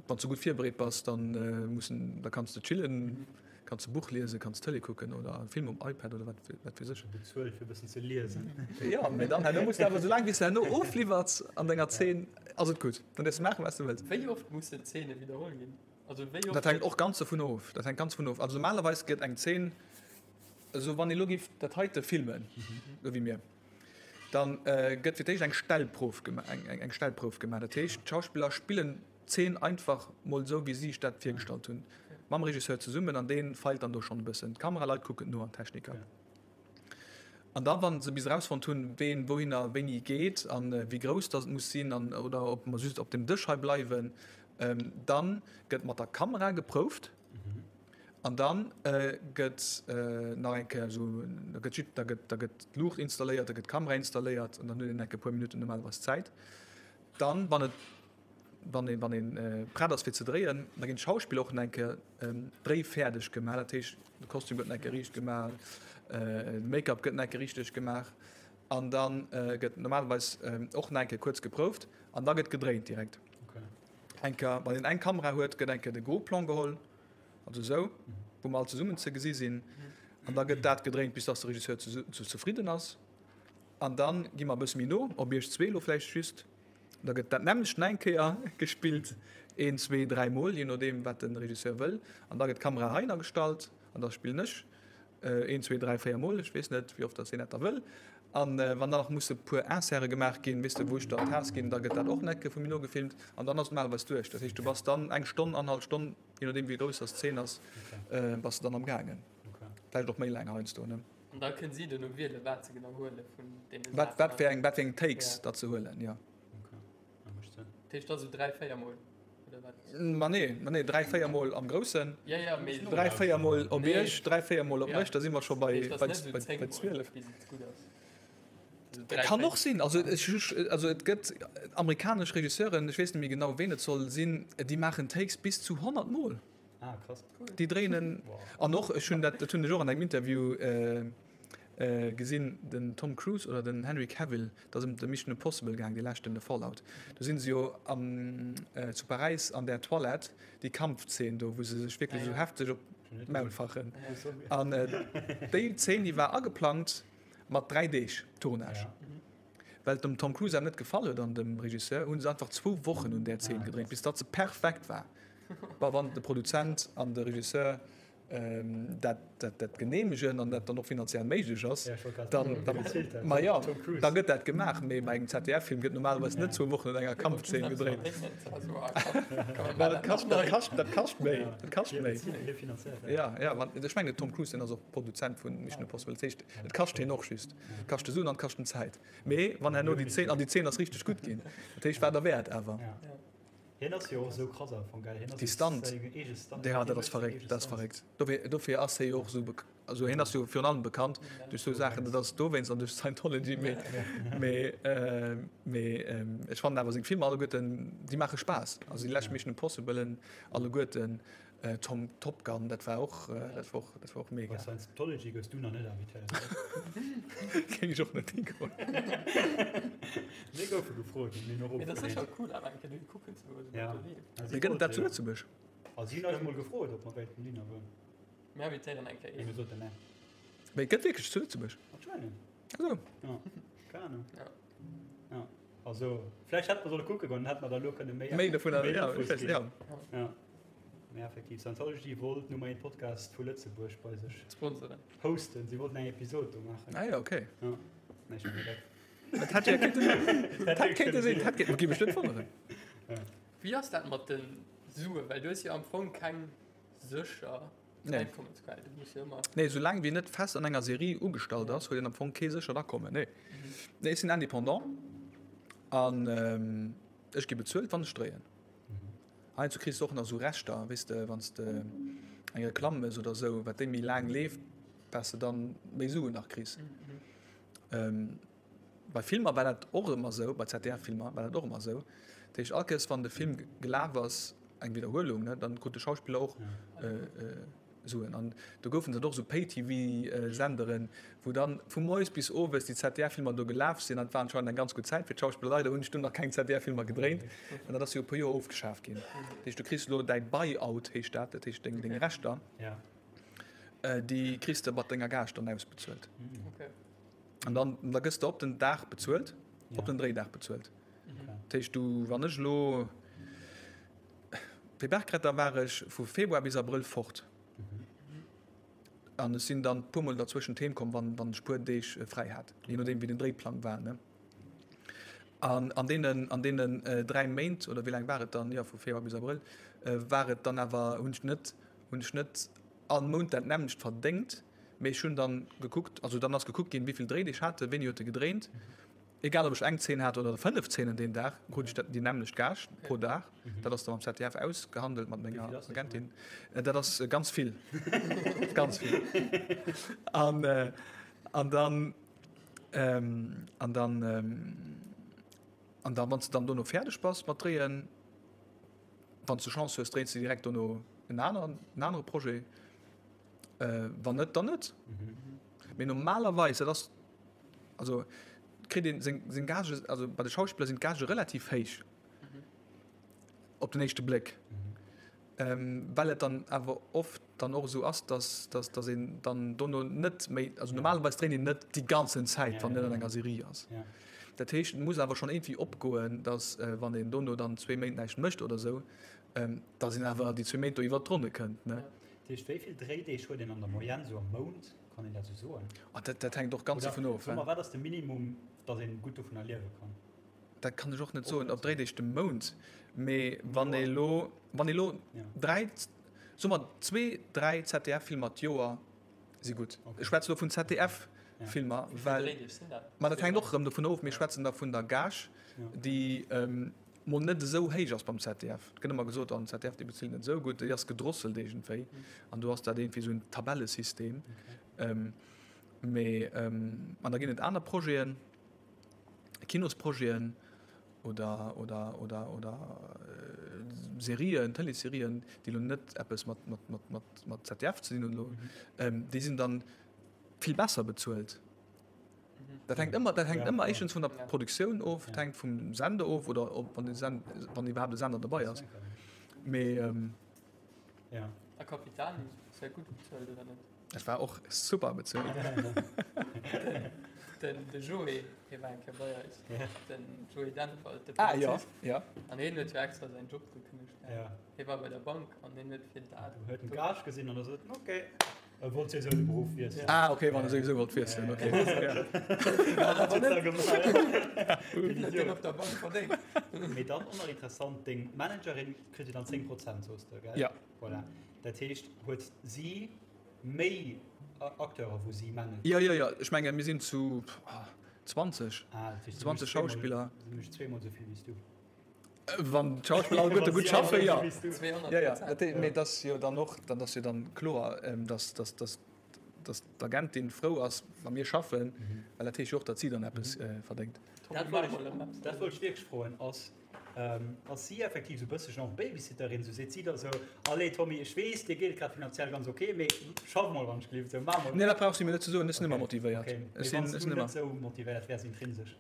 wann s de gutt virbereet bass, dann mussen, da kanns de chillen, kanns e Buch liesen, kanns Tëlee kucken oder e Film um iPad oder wat, wat weess ech. Bezuelt fir e bëssen ze liesen. Jo, mee dann herno muss de awer, soulaang wéi s de herno ofliwwers an denger Zeen, ass et gutt. Dann däerfs de maachen, wat s de wëlls. Wéi oft mussen Zeene widderholl ginn? Also wéi oft Dat hänkt och ganz dovun of. Dat hänkt ganz dovun of. Also normalerweis gëtt eng Zeen, also wann ee lo géif dat heite filmen, esou wéi mir, dann gëtt fir d'éischt eng Stellprouf gema-, eng, eng, eng Stellprouf gemaach. Dat heescht, d'Schauspiller spillen d'Zeen einfach mol esou, wéi si sech dat virgestallt hunn, mam Regisseur zesummen an dee feilt dann do schonn e bëssen. D'Kameraleit kucken no an d'Techniker. An da wa se bis erausfonnt hunn, ween wouhinner wéini geet a wéi grouss datt et muss sinn an oder ob mer just op dem Dësch hei bleiwen, dann gëtt mat der Kamera geprouft an dann gëtt nach eng Kéier esou, da gëtt jidd, da gëtt, da gëtt d'Luucht installéiert, da gëtt d'Kamera installéiert an dann huet een enke puer Minutten normalerweis Zäit. Dann, wann et, wann een, wann een prett ass fir ze dréien, da ginn d'Schauspiller och nach eng Kéier dréifäerdeg gemaach. Dat heescht, de Kostüm gëtt nach eng Kéier riicht gemaach, de Make-up gëtt nach eng Kéier richteg gemaach an da gëtt normalerweis och nach eng Kéier kuerz geprouft an da gëtt gedréint direkt. Eng Kéier, wann een eng Kamera huet, gëtt eng Kéier de Gros Plan geholl, also esou, wou mer all zesummen ze gesi sinn an da gëtt dat gedréint, bis dass de Regisseur zefridden ass an da gi mer e bësse méi no, op iech zwee elo vläicht just. Da gëtt dat nämmlecht nach eng Kéier gespillt, een, zwee, dräi Mol, jee nodeem wat de Regisseur wëll. An da gëtt d'Kamera heihinner gestallt an da spillen ech een, zwee, dräi, véier Mol, ech weess net, wéi oft datt een dat da wëll. An wann dann nach musse puer Inserte gemaach ginn, weess de, wou ech der d'Taass ginn, da gëtt dat och nach eng Kéier vu méi no gefilmt an dann ass et normalerweis duerch. Dat heescht, du bass dann eng Stonn, annerhallef Stonn, jee nodeem wéi grouss datt d'Zeen ass, bass de dann am gaangen. Vläicht och méi laang heiansdo, ne? An da kënnen si duerno wielen, wat se genau huele vun deene Saachen. Wat, wat fir eng, wat fir eng Takes ja. dat se huelen, ja. Okay. Ja, mécht Sënn. Dat heescht da sou 3, 4 Mol, oder wat? Ma nee, ma nee, 3, 4 Mol am Groussen. Ja, ja, mee. 3, 4 Mol op nee. Iech, 3, 4 Mol op mech, da si mer scho bei, bei, bei, bei 12. Bis et gutt ass. Kann och sinn. Also, ech, also et gëtt amerikanesch Regisseuren, ech weess net méi genau, ween et soll sinn, déi maachen Takes bis zu 100 Mol. Ah, krass. Déi dréinen en. An och, ech hunn dat, dat hunn ech och an engem Interview gesinn, den Tom Cruise oder den Henry Cavill, dat ass ëm de Mission Impossible gaang, dee leschten, de Fallout. Do sinn se jo am, zu Paräis an där Toilette, déi Kampfzeen do, wou se sech wierklech esou hefteg op d'Maul fachen. An déi Zeen, déi war ageplangt mat 3 Deeg Tournage. Well et dem Tom Cruise awer net gefall huet an dem Regisseur, hu se einfach zwou Wochen un där Zeen gedréint, bis datt se perfekt war. Bon, wann de Produzent an de Regisseur dat, dat, dat geneemegen an dat dann och finanziell méiglech ass, dann, dann, ma jo, da gëtt dat gemaach. Mee bei engem ZDF-Film gëtt normalerweis net zwou Wochen un enger Kampfzeen gedréint. Well dat kascht, dat kascht, dat kascht méi, dat kascht méi. Ja, ja, wann, ech mengen, den Tom Cruise, deen ass och Produzent vun Mission Impossible, dat heescht, et kascht hien och just. Et kascht de Suen an et kascht en Zäit. Mee wann herno déi Zeen, an déi Zeen ass richteg gutt ginn, dat heescht, war derwäert awer. Hien ass jo och esou krass am Fong, gell? Hien ass Déi Stunt, seng eege Stunt. ja, dat ass verréckt, dat ass verréckt. Dofir, dofir ass hie jo och esou. Also hien ass jo virun allem bekannt duerch sou Saachen, dat ass dowéinst an duerch Scientology, mee mee mee ech fannen awer seng Filmer alleguerten, déi maache Spaass. Also déi lescht Mission Impossiblen alleguerten, Tom Top Gun, dat war och dat war och dat war och mega. Bei Scientology goufs du nach net invitéiert, oder? Géing ech och net higoen. Mir goufe gefrot, mee mir hunn och Mee dat ass ofgeleent. sécher cool awer eng Kéier dohi kucken ze goen, Ja. wat do leeft. Mee gëtt et dat zu Lëtzebuerg? Also si hunn eis mol gefrot, ob mer wéilten dohinner goen. Mir invitéieren eng Kéier Mee een. mir soten nee. Mee et gëtt wierklech zu Lëtzebuerg? Anscheinend. Also. Ja, keng Ahnung. Ja. Ja. Also, vläicht hätt mer solle kucke goen, dann hätt mer da elo kënne méi, Méi dovun, méi ja, Infos ech weess, ginn. ja. Ja. Mee effektiv, Scientology wollt Nummer 1 Podcast vu Lëtzebuerg bei sech Sponsoren. hosten. Si wollten eng Episod do maachen. Ah ja, okay. Ja. Nee, ech mein direkt. Dat hätt ja kéinte sinn. Dat hätt kéinte sinn. Dat hätt kéinte, géif mech net wonneren. Ja. Wéi ass dat mat de Suen? Well du hues jo am Fong keng sécher Nee. Einkommensquell. Du muss jo ëmmer. Nee, soulaang wéi net fest an enger Serie ugestallt ass, huet een am Fong kee séchert Akommen. Nee. Nee, ech sinn Indépendant an ech gi bezuelt, wann ech dréien. Heiansdo kriss de och nach esou Rechter, weess de, wann s de eng Reklamm méchs oder esou, wat déi méi laang leeft, wat s de dann méi Suen nach kriss. Bei Filmer war dat och ëmmer esou, bei ZDF-Filmer war dat och ëmmer esou. Dat heescht, all Kéiers wann de Film gelaf ass, eng Widderhuelung, ne, dann krut de Schauspiller och Suen. An do goufen et och esou Pay-TV-Senderen, wou dann vu moies bis owes déi ZDF-Filmer do gelaf sinn. An et war anscheinend eng ganz gutt Zäit fir d'Schauspiller. Leider hunn ech dunn nach keng ZDF-Filmer gedréint. An dat ass jo e puer Joer ofgeschaf ginn. Dat heescht, du kriss elo däi Buy-out, heescht dat, dat heescht deng Rechter, déi kriss de mat denger Gage dann ausbezuelt. An dann da gëss de op den Dag bezuelt, op den Dréidag bezuelt. Dat heescht du, wann ech elo fir Bergretter war ech vu Februar bis Abrëll fort. An ech sinn dann puer mol derzwëschent heem komm, wann wann ech puer Deeg fräi hat, je nodeem wéi den Dréiplang war ne. An an deenen an deenen 3 Méint oder wéi laang war et dann, jo vu Februar bis Abrëll, war et dann awer hunn ech net hunn ech net all Mount dat nämmlecht verdéngt, Mee ech hunn dann gekuckt, also dann ass gekuckt ginn, wéivill Dréideeg hat e, wéini huet e gedréint. Egal ob ech eng Zeen hat oder 5 Zeenen deen Dag, krut ech dat déi nämmlecht Gage pro Dag. Dat ass da mam ZDF ausgehandelt mat menger Agentin. Dat ass ganz vill, ganz vill. An an dann an dann an dann, wann s de dann dono fäerdeg bass mat dréien, wann s de Chance hues, dréins de direkt dono en aneren, en anere Projet. Wann net, dann net. Mee normalerweis, dat ass, also kritt een seng, seng Gage, also bei de Schauspiller sinn d'Gage relativ héich op den éischte Bléck. Well et dann awer oft dann och esou ass, dass, dass, dass een dann dono net méi, also normalerweis dréint een net déi ganzen Zäit, wann net an enger Serie ass. Dat heescht, et muss awer schonn iergendwéi opgoen, dass wann een dono dann zwee Méint näischt mécht oder esou, dass een awer déi zwee Méint do iwwert d'Ronne kënnt, ne? Dat heescht, wéi vill Dréideeg huet een an der Moyenne esou am Mount? Kann een dat esou soen? Oh, dat, dat hänkt och ganz Oder dovun of. soe mer, wat ass de Minimum, datt een gutt dovunner liewe kann? Dat kann ech och net soen, op Dréideeg de Mount. Mee wann ee lo, wann ee lo dräi, soe mer zwee, dräi ZDF-Filmer d'Joer si gutt. Ech schwätze lo vun ZDF-Filmer, well, ma dat hänkt och erëm dovun of, mir schwätzen da vun der Gage, déi mol net esou héich ass beim ZDF. Et gëtt ëmmer gesot, oh den ZDF dee bezilt net esou gutt, déi ass gedrosselt iergendwéi an do ass dat iergendwéi esou en Tabellesystem. Mee an da ginn et aner Projeten, Kinosprojeten oder oder oder oder Serien, Tëleesserien, déi elo net eppes mat mat mat mat mat ZDF ze dinn hunn elo, déi sinn dann vill besser bezuelt. Dat hänkt ëmmer, dat hänkt ëmmer éischtens vun der Produktioun of, et hänkt vum Sender of oder ob wann de Send, wann iwwerhaapt e Sender dobei ass. Mee ähm, Ja. A Capitani ass ja gutt bezuelt, oder net? Dat war och super bezuelt. Den, de Joé, hie war eng Kéier bei eis. Den Joé Dennwald, de Ah, ja, Polizist. ja. An hien huet jo extra säin Job gekënnegt. Ja. Hie war bei der Bank an hien huet fir dat. Huet en Gage gesinn an da sot en, okay. E wollt souwisou de Beruff wiesselen. Ah, okay, wann e souwisou wollt wiesselen, okay. Wéi op der Bank verdéngt. Mee dann och nach interessant, deng Managerin kritt jo dann 10 Prozent, soos de, gell? Ja. Voilà. Dat heescht, huet si méi Acteure wou si managt? Jo, jo, jo. Ech mengen, mir sinn zu 20. Ah, dat heescht, 20 Schauspiller. Si mécht zweemol esou vill wéi s du. Wann d'Schauspiller alleguerte gutt schaffen, jo. 200 Ja, ja. Dat, mee dat ass jo dann och, dann ass jo dann kloer, dass, dass, dass, dass d'Agentin frou ass, wa mir schaffen, well dat heescht jo och, datt si dann eppes verdéngt. Dat wollt ech, dat wollt ech wierklech froen, ass, ass si effektiv esou e bësse genre Babysitterin, esou seet si da esou, Allez Tommy, ech weess, dir geet et grad finanziell ganz ok, mee schaff mol wann ech gelift, esou maach mol. Nee, dat brauch si mir net ze soen, ech sinn ëmmer motivéiert. Okay, mee wann s du net esou motivéiert wäers intrinsesch?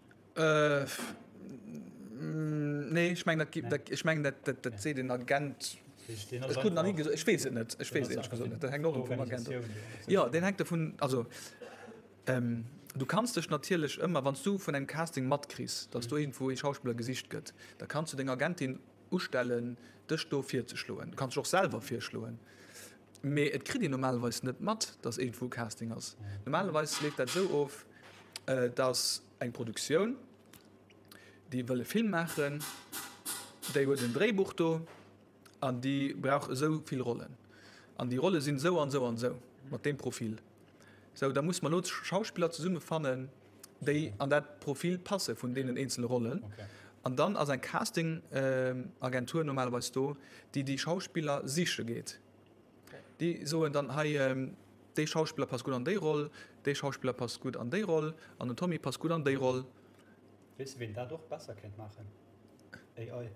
Nee, ech mengen, dat, dat, ech mengen, dat, dat, dat seet en Agent. Ech krut nach ni gesot, ech weess et net, ech weess et éierlech gesot net, dat hänkt och erëm vum Agent of. Jo, deen hänkt dovun, also du kanns dech natierlech ëmmer, wann s du vun engem Casting matkriss, datt do iergendwou ee Schauspiller gesicht gëtt, da kanns du deng Agentin ustellen, dech do virzeschloen. Du kanns dech och selwer virschloen. Mee et kritt een normalerweis net mat, datt iergendwou e Casting ass. Normalerweis leeft dat esou of, datt eng Produktioun, déi wëll e Film maachen, déi huet en Dréibuch do an déi brauch esou vill Rollen. An déi Rolle sinn esou an esou an esou, mat deem Profil. Sou, da muss mer elo Schauspiller zesummefannen, déi an dat Profil passe vun deenen eenzele Rollen. An dann ass eng Casting-Agentur normalerweis do, déi déi Schauspiller siche geet. Déi soen dann, hei, dee Schauspiller passt gutt an déi Roll, dee Schauspiller passt gutt an déi Roll an den Tommy passt gutt an déi Roll. Weess de ween dat och besser kéint maachen? AI.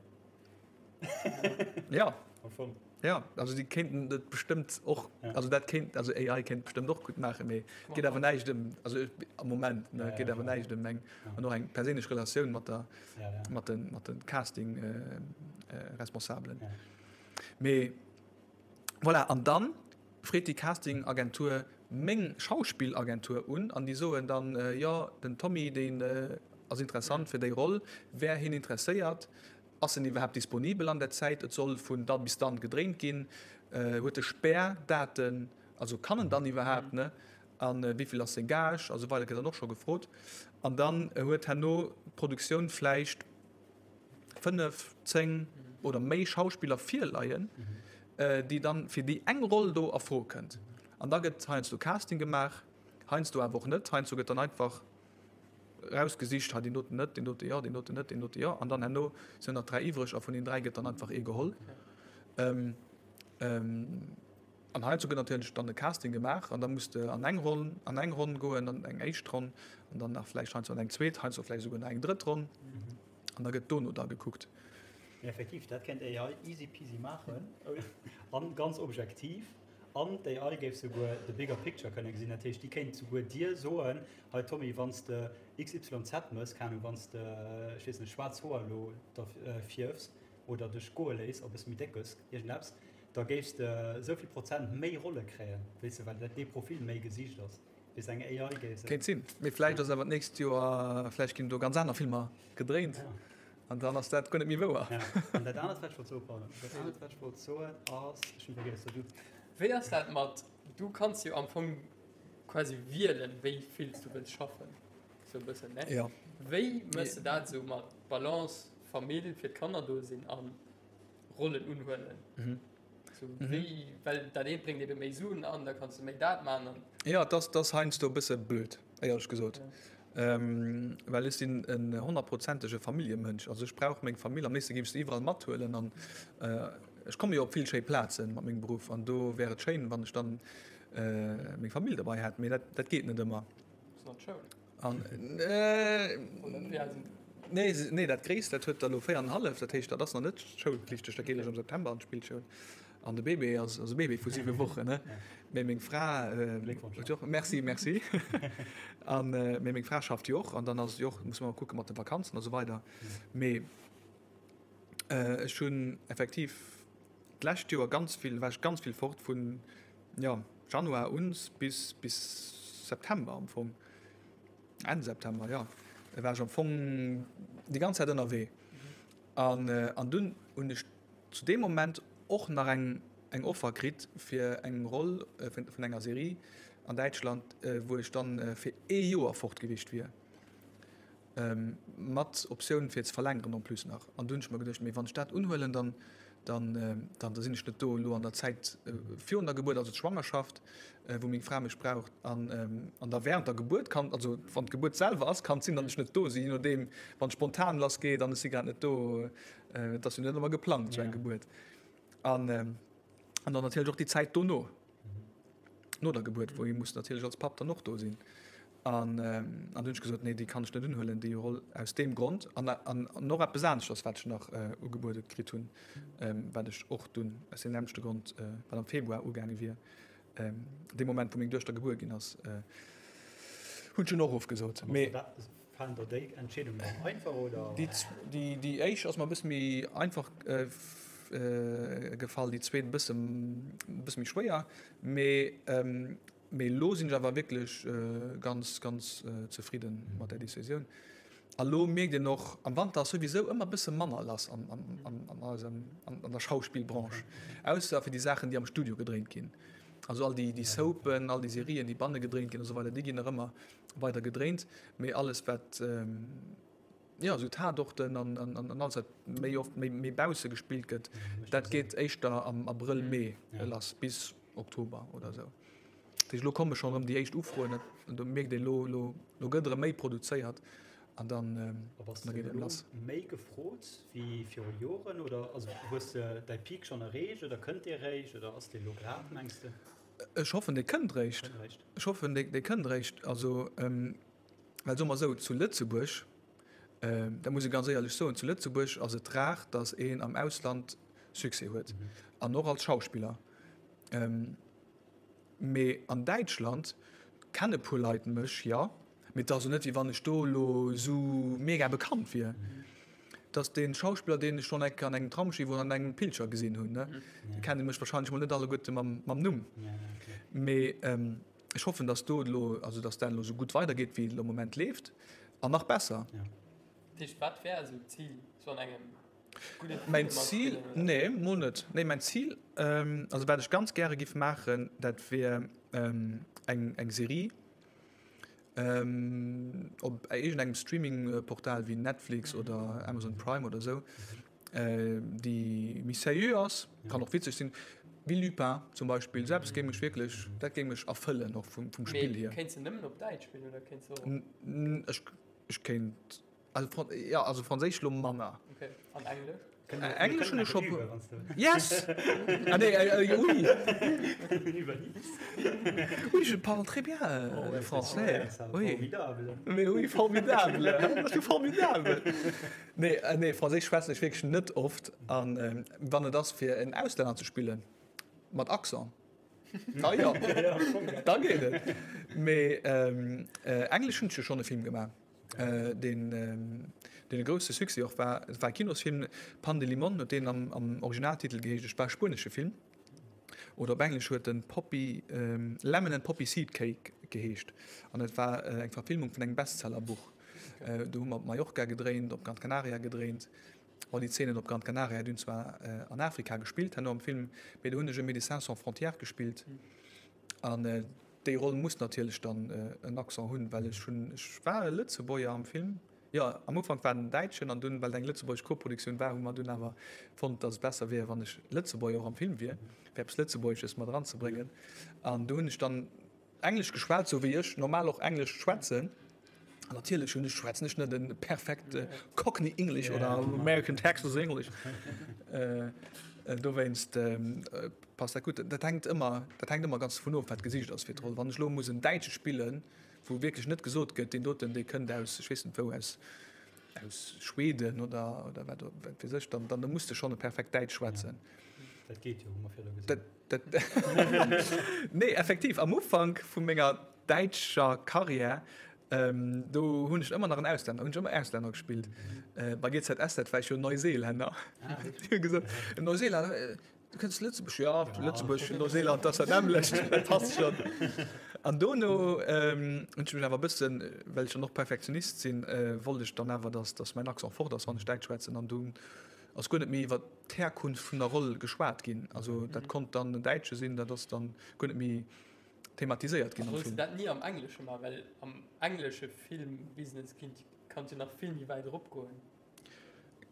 Ja. Am Fong. Ja, also déi kéinten dat bestëmmt och, also dat kéint, also AI kéint bestëmmt och gutt maachen, mee et geet awer näischt ëm, also am Moment, ne, et geet awer näischt ëm eng, an och eng perséinlech Relatioun mat der, mat de, mat de Casting-Responsabelen. Mee voilà, an dann freet déi Casting-Agentur meng Schauspillagentur un an déi soen dann, jo, den Tommy, deen ass interessant fir déi Roll, wär hien interesséiert, ass en iwwerhaapt disponibel an der Zäit, et soll vun dann bis dann gedréint ginn, huet e Spärdaten, also kann en dann iwwerhaapt, ne, a wéi vill ass seng Gage a sou weider gëtt dann och scho gefrot. An dann huet herno d'Produktioun vläicht 5, 10 oder méi Schauspiller virleien, déi dann fir déi eng Roll do a Fro kënnt. An da gëtt heiansdo Casting gemaach, heiansdo awer och net. Heiansdo gëtt dann einfach rausgesicht, hei deen doten net, deen dote jo, deen doten net, deen dote jo. An dann herno sinn nach 3 iwwreg a vun den 3 gëtt dann einfach ee geholl. An heiansdo gëtt natierlech dann e Casting gemaach an da muss de an eng Ronn, an eng Ronn goen, an eng éischt Ronn an dann nach vläicht heiansdo an eng zweet, heiansdo vläicht esouguer nach eng drëtt Ronn an da gëtt dono da gekuckt. Mee effektiv, dat kéint AI easy peasy maachen an ganz objektiv. An d'AI géif souguer the bigger picture kënne gesinn. Dat heescht, déi kéint souguer dir soen, hei Tommy, wann s de XYZ mëss, keng Ahnung, wann s de, ech weess net, schwaarz Hoer elo der fierfs oder dech goe léiss a bësse méi déck gëss, iergendeppes, da géifs de esou vill Prozent méi Rolle kréien, weess de, well dat dee Profil méi gesicht ass, weess eng AI géif se. Kéint sinn, mee vläicht ass awer d'nächst Joer, vläicht ginn do ganz aner Filmer gedréint an dann ass dat guer net méi wouer. Ja, an dat anert wat ech wollt soen, pardon, dat anert wat ech wollt soen ass, ech hunn vergiess, so du. Wéi ass dat mat, du kanns jo am Fong quasi wielen, wéi vill s du wëlls schaffen, sou e bëssen, ne? Ja. Wéi méchs de dat esou mat Balance, Famill, fir d'Kanner do sinn an Rollen unhuelen. Mhm. So, mhm. Wéi, well dat eent bréngt ebe méi Suen an, da kanns du méi dat man. An ja, das, das heiansdo e bësse blöd, éierlech gesot. Ja. Ähm, well ech sinn en honnertprozentege Familljemënsch. Also ech brauch meng Famill, am léifste géif ech se iwwerall mathuelen an äh, ech komme jo op vill schéi Plazen mat mengem Beruff an do wär et schéin, wann ech dann äh, meng Famill dobei hätt, mee dat, dat geet net ëmmer. Ass nach d'Schoul. An, äh, nee, nee, dat Gréisst, dat huet der elo 4,5, dat heescht, dat ass nach net schoulpflichteg, dat geet eréischt am September an d'Spillschoul. An de Bébé ass, ass e Bébé vu siwe Wochen, ne? Mee meng Fra, äh, huet jo och, merci, merci. An, äh, mee meng Fra schafft jo och, an dann ass et jo och, muss mer kucke mat de Vakanzen a sou weider. Mee, äh, ech hunn effektiv d'lescht Joer ganz vill, war ech ganz vill fort, vun, jo, Januar un bis, bis September am Fong. Enn September, jo, war ech am Fong déi ganz Zäit ënnerwee. An, an dunn hunn ech zu deem Moment och nach eng, eng Offer kritt fir eng Roll vun, vun enger Serie an Däitschland, wou ech dann fir ee Joer fort gewiescht wier. Mat Optioun fir ze verlängeren en plus nach. An du hunn ech mer geduecht, mee wann ech dat unhuelen, dann, dann, dann da sinn ech net do elo an der Zäit virun der Gebuert, also d'Schwangerschaft, wou meng Fra mech braucht, an, an da während der Gebuert kann, also wann d'Gebuert selwer ass, kann et sinn, datt ech net do sinn, je nodeem, wann et spontan lass geet an ech si grad net do, et ass jo net ëmmer geplangt, esou eng Gebuert. An, an dann natierlech och déi Zäit dono. No der Gebuert, wou ee muss natierlech als Papp dann och do sinn. An an du hunn ech gesot, nee, déi kann ech net unhuelen, déi Roll, aus deem Grond. An an och eppes aneschters, wat ech nach ugebuede kritt hunn, wat ech och dunn aus deem nämmlechte Grond, wat am Februar ugaange wier, dee Moment, wou meng Duechter gebuer ginn ass, hunn ech dunn och ofgesot. Mee. Falen der déi Entscheedungen dann einfach, oder? Déi déi éischt ass mer e bësse méi einfach gefall, déi zweet e bësse e bësse méi schwéier. Mee mee elo sinn ech awer wierklech ganz ganz zefridde mat där Decisioun. A lo mierkt een och, am Wanter ass souwisou ëmmer e bësse manner lass an an an an eisem an an der Schauspillbranche, ausser fir déi Saachen déi am Studio gedréint ginn. Also all déi déi Soapen, all déi Serien déi banne gedréint ginn a sou weider, déi ginn nach ëmmer weider gedréint, mee alles wat jo esou Tatorten an an alles wat méi oft méi méi bausse gespillt gëtt, dat geet éischter am Abrëll, Mee lass bis Oktober oder esou. Dat heescht elo komme schonn erëm déi éischt Ufroen an do mierkt een elo elo elo gëtt erëm méi produzéiert an dann da geet et erëm lass. Méi gefrot wéi viru Joren oder also hues de däi Peak schonn erreecht oder kënnt dee réischt oder ass dee elo grad mengs de? Ech hoffen dee kënnt réischt. Ech hoffen dee kënnt réischt. Also well soe mer esou, zu Lëtzebuerg, dat muss ee ganz éierlech soen, zu Lëtzebuerg ass et rar, datt een am Ausland Succès huet an och als Schauspiller. Mee an Däitschland kenne puer Leit mech, jo. Mee et ass jo net, wéi wann ech do elo esou mega bekannt wier. Et ass dee Schauspiller, deen ech schonn eng Kéier an engem Tramsschiff oder an engem Pilcher gesinn hunn. Déi kenne mech warscheinlech mol net alleguerte mam Numm. Mee ech hoffen, datt do elo, also datt dat elo esou gutt weidergeet, wéi et elo am Moment leeft, an nach besser. Dat heescht, wat wär esou d'Zil, sou an engem gudde Film Mäin Zil? Nee, mol net. Nee, mäin Zil, also wat ech ganz gäre giff maachen, dat wier eng eng Serie. Op iergendengem Streaming-Portal wéi Netflix oder Amazon Prime oder esou, déi méi seriö ass, kann och witzeg sinn, wéi Lupin zum Beispill. Esou eppes géing mech wierklech, dat géing mech erfëllen och vum Spill hier. Mee kéints de nëmmen op Däitsch spillen oder kéints de och. Ech kéint. Also, Fran ja, also Franséisch lo manner. Okay. An Englesch? Englesch hunn ech scho. Yes! Ah nee, äh, oui! Oui, je parle très bien oh, français. Oui. Formidable. Mais oui, formidable. Das ist formidable. Nee, äh, nee, Franséisch schwätzen ech wierklech net oft. An ähm, wann et ass fir en Auslänner ze spillen, mat Accent. Da ja, da geet et. Mee ähm, äh, Englesch hunn ech jo schonn e Film gemaach. deen deen e grousse Succès och war. Et war e Kinosfilm, Pan de Limón huet deen am am Originaltitel geheescht. Et war e spuenesche Film oder op Englesch huet en Poppy Lemon and Poppy Seed Cake geheescht an et war eng Verfilmung vun engem Bestsellerbuch. Do hu mer op Mallorca gedréint, op Gran Canaria gedréint. Bon, déi Zeenen op Gran Canaria, déi hunn zwar an Afrika gespillt herno am Film, mee do hunn ech e Médecins sans frontières gespillt an Déi Roll muss natierlech dann en Accent hunn, well ech hunn, ech war e Lëtzebuerger am Film, jo, am Ufank war en Däitschen an dunn, well et eng lëtzebuergesch Koproduktioun war, hu mer dunn awer fonnt, datt et besser wier, wann ech Lëtzebuerger och am Film wier, fir eppes Lëtzebuergesches mat eranzebréngen. An do hunn ech dann Englesch geschwat, sou wéi ech normal och Englesch schwätzen. An natierlech hunn ech, schwätzen ech net e perfekt Cockney English oder American Texas English. Dowéinst passt dat gutt. Dat hänkt ëmmer, dat hänkt ëmmer ganz dovun of, wat gesicht ass fir d'Roll. Wann ech elo muss en Däitsche spillen, wou wierklech net gesot gëtt, deen doten, dee kënnt aus, ech weess net wou, aus, aus Schweden oder, oder wat, wat weess ech, dann, dann muss de schonn e perfekt Däitsch schwätzen. Dat geet jo, hu mer virdu gesinn. Dat, dat, nee, effektiv, am Ufank vu menger däitscher Karriär, do hunn ech ëmmer nach en Auslänner, hunn ech ëmmer Auslänner gespillt. Bei GZSZ war ech jo Neuseelänner. Déi hu gesot, en Neuseelänner, du kënns Lëtzebuerg? Jo, Lëtzebuerg, Neuseeland, dat ass dat nämmlecht, dat passt schonn. An dono hunn ech mech awer e bëssen, well ech dann och Perfektionist sinn, wollt ech dann awer, datt datt mäin Accent fort ass, wann ech Däitsch schwätzen. An dunn ass guer net méi iwwer d'Herkunft vun der Roll geschwat ginn. Also dat konnt dann en Däitsche sinn, dat ass dann guer net méi thematiséiert ginn am Film. Solls de dat ni am Englesche man, well am englesche Filmbusiness kinnt kanns jo nach vill méi wäit erop goen.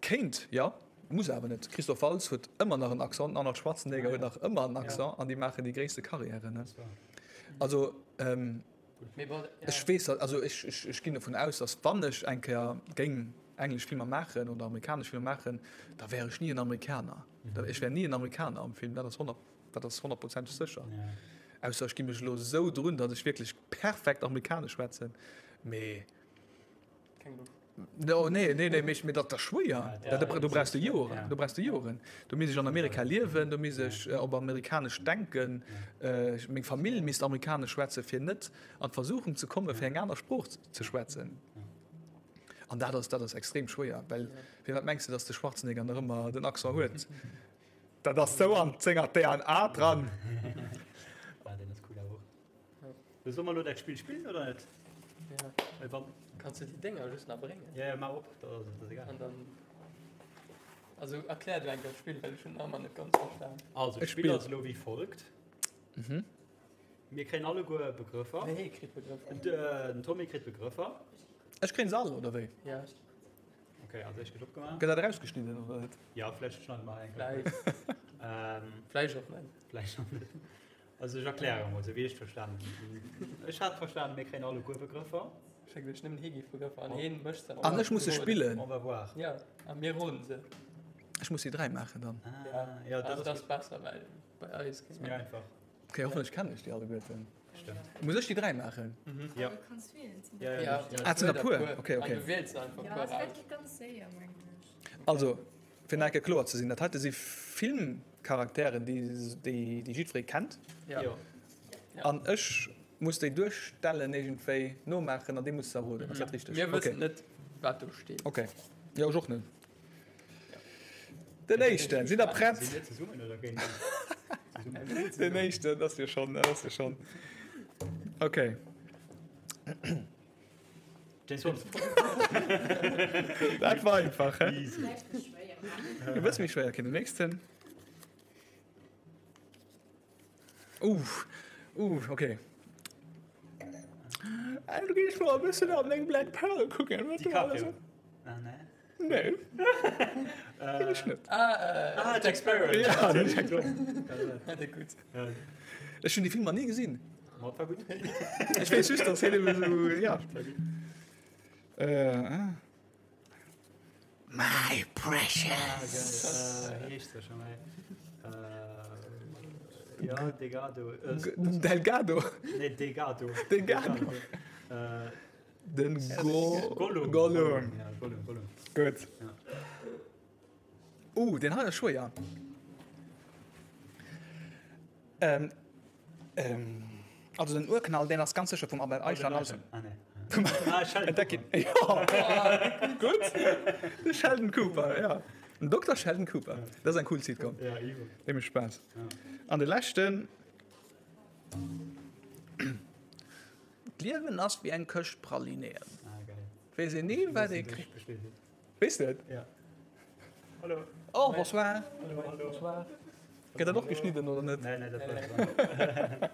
Kéint, jo, muss awer net. Christoph Waltz huet ëmmer nach en Accent, den Arnold Schwarzenegger huet nach ëmmer en Accent an déi maachen déi gréisste Karriären. Also ech weess, also ech ech ginn dovun aus, datt wann ech eng Kéier géing englesch Filmer maachen oder amerikanesch Filmer maachen, da wär ech ni en Amerikaner. Ech wär ni en Amerikaner am Film, dat ass 100. Dat ass honnertprozenteg sécher. Ausser ech gi mech elo esou drun, datt ech wierklech perfekt amerikanesch schwätzen, mee. Keng Loft. No, nee, nee, nee, mee dat ass schwéier. Ja, do brauchs de Joren, do brauchs de Joren. Do misst ech an Amerika liewen, do misst ech op amerikanesch denken, meng Famill misst amerikanesch schwätzen, fir net an d'Versuchung ze kommen, fir eng aner Sprooch ze schwätzen. An dat ass, dat ass extrem schwéier, well firwat mengs de, datt de Schwarzenegger nach ëmmer den Accent huet? Dat ass sou an senger DNA dran. Ah, deen ass cool awer och. So, soll mer elo dat Spill spillen oder net? Ja. Well wann. Kanns du déi Dénger just nach bréngen? Ja, ja, maach op, da ass et egal. An dann. Also erklär du eng Kéier d'Spill, well ech hunn nach ëmmer net ganz verstan. Also, d'Spill ass elo wéi folgt. Mhm. Mir kréien alleguer Begrëffer. Nee, hee kritt Begrëffer. Den Tommy kritt Begrëffer. Ech kréien se all, oder wéi? Ja. Okay, also ech gëtt opgemaach. Gëtt dat erausgeschnidden oder net? Ja, vläicht schneide mer eng. Vläicht. Ähm, Vläicht och net. Vläicht och net. Also ech erkläre mol, sou wéi ech verstanen hunn. Ech hat verstanen, mir kréien alleguer Begrëffer. Ech schécken lech nëmmen hee gi Begrëffer an heen mécht se. An ech muss se spillen. On va voir. Ja, a mir roden se. Ech muss déi 3 maachen dann. Ah, ja, dat ass ass besser, well bei eis. Ass méi einfach. Okay, hoffentlech kennen ech déi alleguerten. Stëmmt. Muss ech déi 3 maachen? Ja. Du kanns wielen, et sinn Ja, der ja, puer. ja. Ah, et sinn der puer. Okay, okay. An du wiels einfach Ja, puer also dat raus. geet ganz séier, mengen ech. Also, fir nach eng Kéier kloer ze sinn, dat heite si Filmcharakteren, déi, déi, déi jiddweree kennt. Ja. Jo. Ja. An ech muss déi duerstellen, iergendwéi nomaachen an dir musst se erroden. Ass dat richteg? Mir Okay. wëssen net, wat do steet. Okay. Jo, ech och net. Den éischten, sidd der prett? Sinn mir zesummen oder géint Zesummen. Den éischten, dat ass jo schonn, dat ass jo schonn. Okay. James Bond. Dat war einfach, hä? Easy. Vläicht méi schwéier maachen. E bësse méi schwéier, okay, den nächsten. Uh, uh, okay. Äh, du gehst mal ein bisschen an den Black Pearl gucken. was du alles- DiCaprio. Ah, nee. Nee. Kenn ech net. Ah, äh, Ah, Jack Sparrow. Ja, den Jack Sparrow. Der gutt. Ech hunn déi Filmer ni gesinn. Ma, war gutt. Ech weess just, dass hien eben esou, ja. Äh, ah. My precious. Ah, geil. Äh, wéi heescht se scho méi? Äh, ja, Delgado. Äh, Delgado. Nee, Delgado. Delgado. Äh, Den Go Gollum. Gollum. Ja, Gollum, Gollum. Gutt. Ja. Uh, deen hei ass schwéier. Ähm, ähm, also den Urknall, deen ass ganz sécher vum Albert Einstein. Also, Ah, nee. Ah, Sheldon Entdeck Cooper. ihn. Ja. Gutt. De Sheldon Cooper, ja. Den Dokter Sheldon Cooper. Dat ass eng cool Sitcom. Ja, iwwer. Dee mécht Spaass. Ja. An de leschten. D'Liewen ass wéi eng Këscht Pralinéen. Ah, geil. Weess een ni, wat ee kritt. Weess de et? Ja. Hallo. Oh, bonsoir. Hallo, hallo. Bonsoir. Gëtt dat och geschnidden oder net? Nee, nee, dat bleift dran.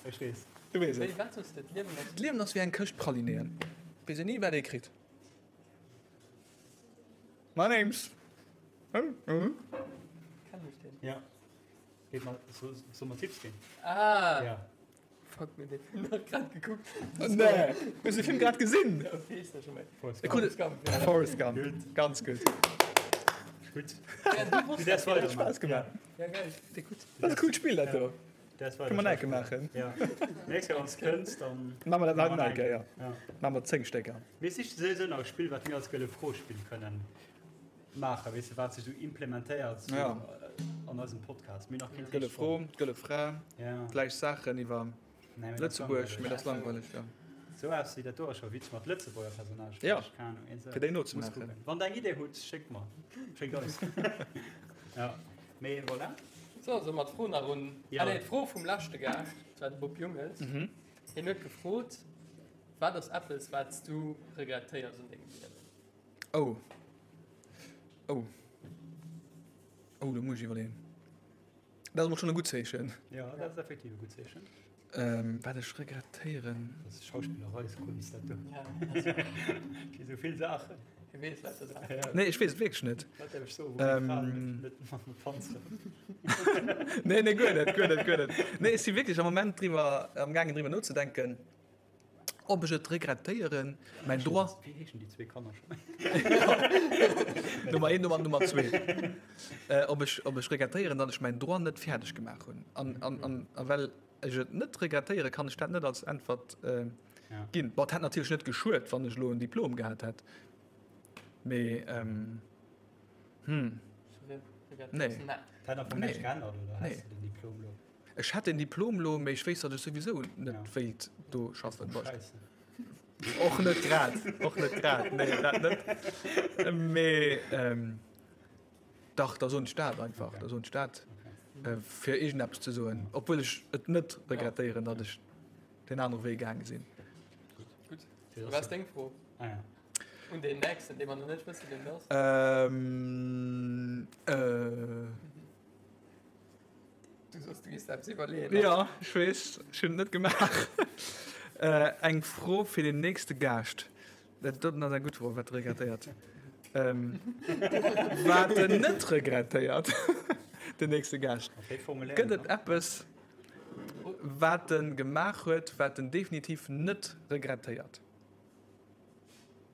Ech weess. Du weess et. Wéi, wat soss de? D'Liewen ass. D'Liewen ass wéi eng Këscht Pralinéen. Weess een ni, wat ee kritt. My name's. Kenn ech deen? Ja. Geet mer, soll mer Tipps ginn? Ah! Ja. Fuck, mir den Film nach grad gekuckt. Nee, hues de Film grad gesinn? Ja, wéi heescht dat scho méi? Forrest Gump. Forrest Gump, ja. Forrest Gump, Gutt. ganz gutt. Gutt. Ja, du wosst Du däerfs dat, weider Huet Spaass gemaach. Ja, geil. Dee gutt. Dat ass e coolt Spill, dat do. Däerfs Kënne mer nach eng Kéier maachen. Ja. Nächst Kéier, wann s de kënns, dann. Maache mer dat nach eng Kéier, ja. Ja. Maache mer 10 Stécker. Mir siche souwisou nach e Spill, wat mir als Gëlle Fro spille kënnen. Maachen, weess de, wat sech esou implementéiert sou Ja. an eisem Podcast. Mir hunn nach keen Gëlle richteg Fro, fonnt. gëlle Fra, Ja. gläich Saachen iwwer Nee, mee dat ass Lëtzebuerg, langweileg. mee dat ass langweileg, ja. Sou eppes wéi dat do ass scho witzeg mat Lëtzebuerger Personnagen. Ja. Keng Ahnung, een sou. Fir déi Muss nozemaachen. kucken. Wann der eng Idee hutt, schéckt mer. Schéckt eis. Ja. Mee voilà. So, solle mer d'Fro nach un. Ja. Ah nee, d'Fro vum leschte Gaascht, dat war de Bob Jungels. Mhm. Hien huet gefrot, Wat ass eppes, wat s du regrettéiers un dengem Liewen? Oh. Oh. Oh, do muss ech iwwerleeën. Dat ass mol schonn e gutt Zeechen. Ja, dat ass effektiv e gutt Zeechen. Ähm, wat ech regrettéieren. Dat ass Schauspillereiskunst, dat do. Ja, also. Fir esou vill Saachen. Hie weess, wat e sagt. Ja. Nee, ech weess et wierklech net. Wat däerf ech soen, wou meng Fra Ähm. net mat mer panzeren? Nee, nee, guer net, guer net, guer net. Nee, ech si wierklech am Moment driwwer, am gaangen driwwer nozedenken. Ob ech et regrettéieren, mäin Droit. Wéi heeschen déi zwee Kanner scho méi? Nummer 1 an Nummer 2. Ob ech, ob ech regrettéieren, datt ech mäin Droit net fäerdeg gemaach hunn. An, an, an, a well. ech et net regrettéieren, kann ech dat net als Äntwert ginn. Bon, et hätt natierlech net geschuet, wann ech elo en Diplom gehat hätt, mee hm, nee. Nee. Nee. Ech hätt den Diplom elo, mee ech wéisst, datt ech souwisou net wéilt do schaffen. Och net grad, och net grad, nee, dat net. Mee dach, da soen ech dat einfach, da soen ech dat, fir iergendeppes ze soen, obwuel ech et net regrettéieren, datt ech deen anere Wee gaange sinn. Gutt, wat ass deng Fro un deen nächsten, dee mer nach net wëssen, wien et ass? Du soss, du gees eppes iwwerleeën. Jo, ech weess, ech hunn et net gemaach. Eng Fro fir den nächste Gaascht. Dat doten ass eng gutt Fro, wat regrettéiert? Wat en net regrettéiert, den nächste Gaascht. Gëtt et eppes, wat en gemaach huet, wat en definitiv net regrettéiert?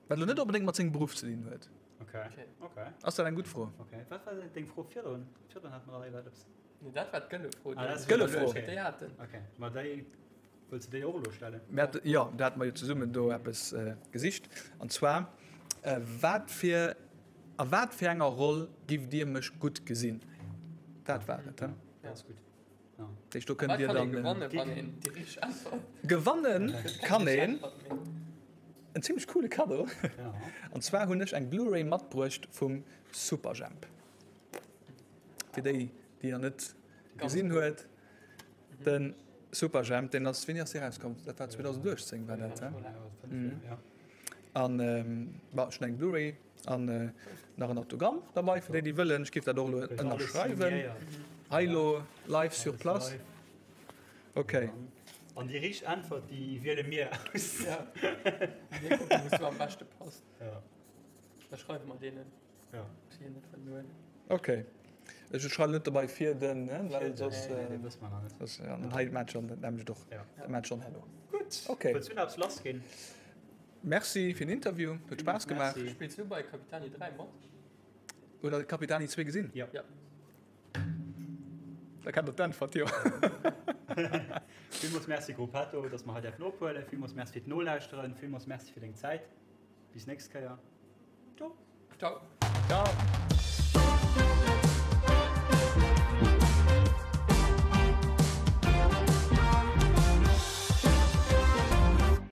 Wat elo net onbedéngt mat sengem Beruff ze dinn huet. Okay. Okay. Ass dat eng gutt Fro? Okay. Wat war deng Fro virdrun? Virdrun hat mer iwwer eppes. Nee, dat war d'gëlle Fro. Ah, dat Gëlle Fro. Okay. Déi haten. Okay. Ma déi wëlls du déi och elo stellen? Mir hate, jo, do hate mer jo zesummen do eppes äh, gesicht. An zwar, äh, wat fir, a wat fir enger Roll giff Dir mech gutt gesinn? Dat war et, he? Ja. Dat ass gutt. Deech do kënnt Dir dann gewannen kann een en zimmlech coole Kaddo. An zwar hunn ech eng Blu-ray matbruecht vum Superjhemp. Fir déi, déi nach net gesinn huet, de Superjhemp, deen ass, wéini ass dee rauskomm? Dat war 2018 war dat, he? An bon, ech hunn eng Blu-ray An nach en Autogramm derbei fir déi déi wëllen. Ech géif dat och elo ënnerschreiwen. Hei elo live sur place. Ok. An déi richteg Äntwert déi wiele mir aus. Ja. Mir kucken wou s du am beschte passt. Ja. Da schreiwe mer deenen. Ja. Déi hien net wëllen huelen. Ok. Ech schreiwen net dobei fir den, well soss. Nee, nee, wësse mer nach net. Soss, ja, dann hei maacht schonn, dat nämlecht och. Ja. Dat maacht schonn herno. Gutt. Ok. Wëlls du nach eppes lassginn? Merci fir den Interview, huet Spaass gemaach. Spills du bei Capitani 3 mat? Huet der Capitani 2 gesinn? Jo. Ja. Da kennt der d'Äntwert jo. Villmools Merci Gruppetto, dass mer hei däerfen ophuelen. Villmools Merci fir d'Nolauschteren. Villmools Merci fir deng Zäit. Bis nächst Kéier. Ciao. Ciao. Ciao.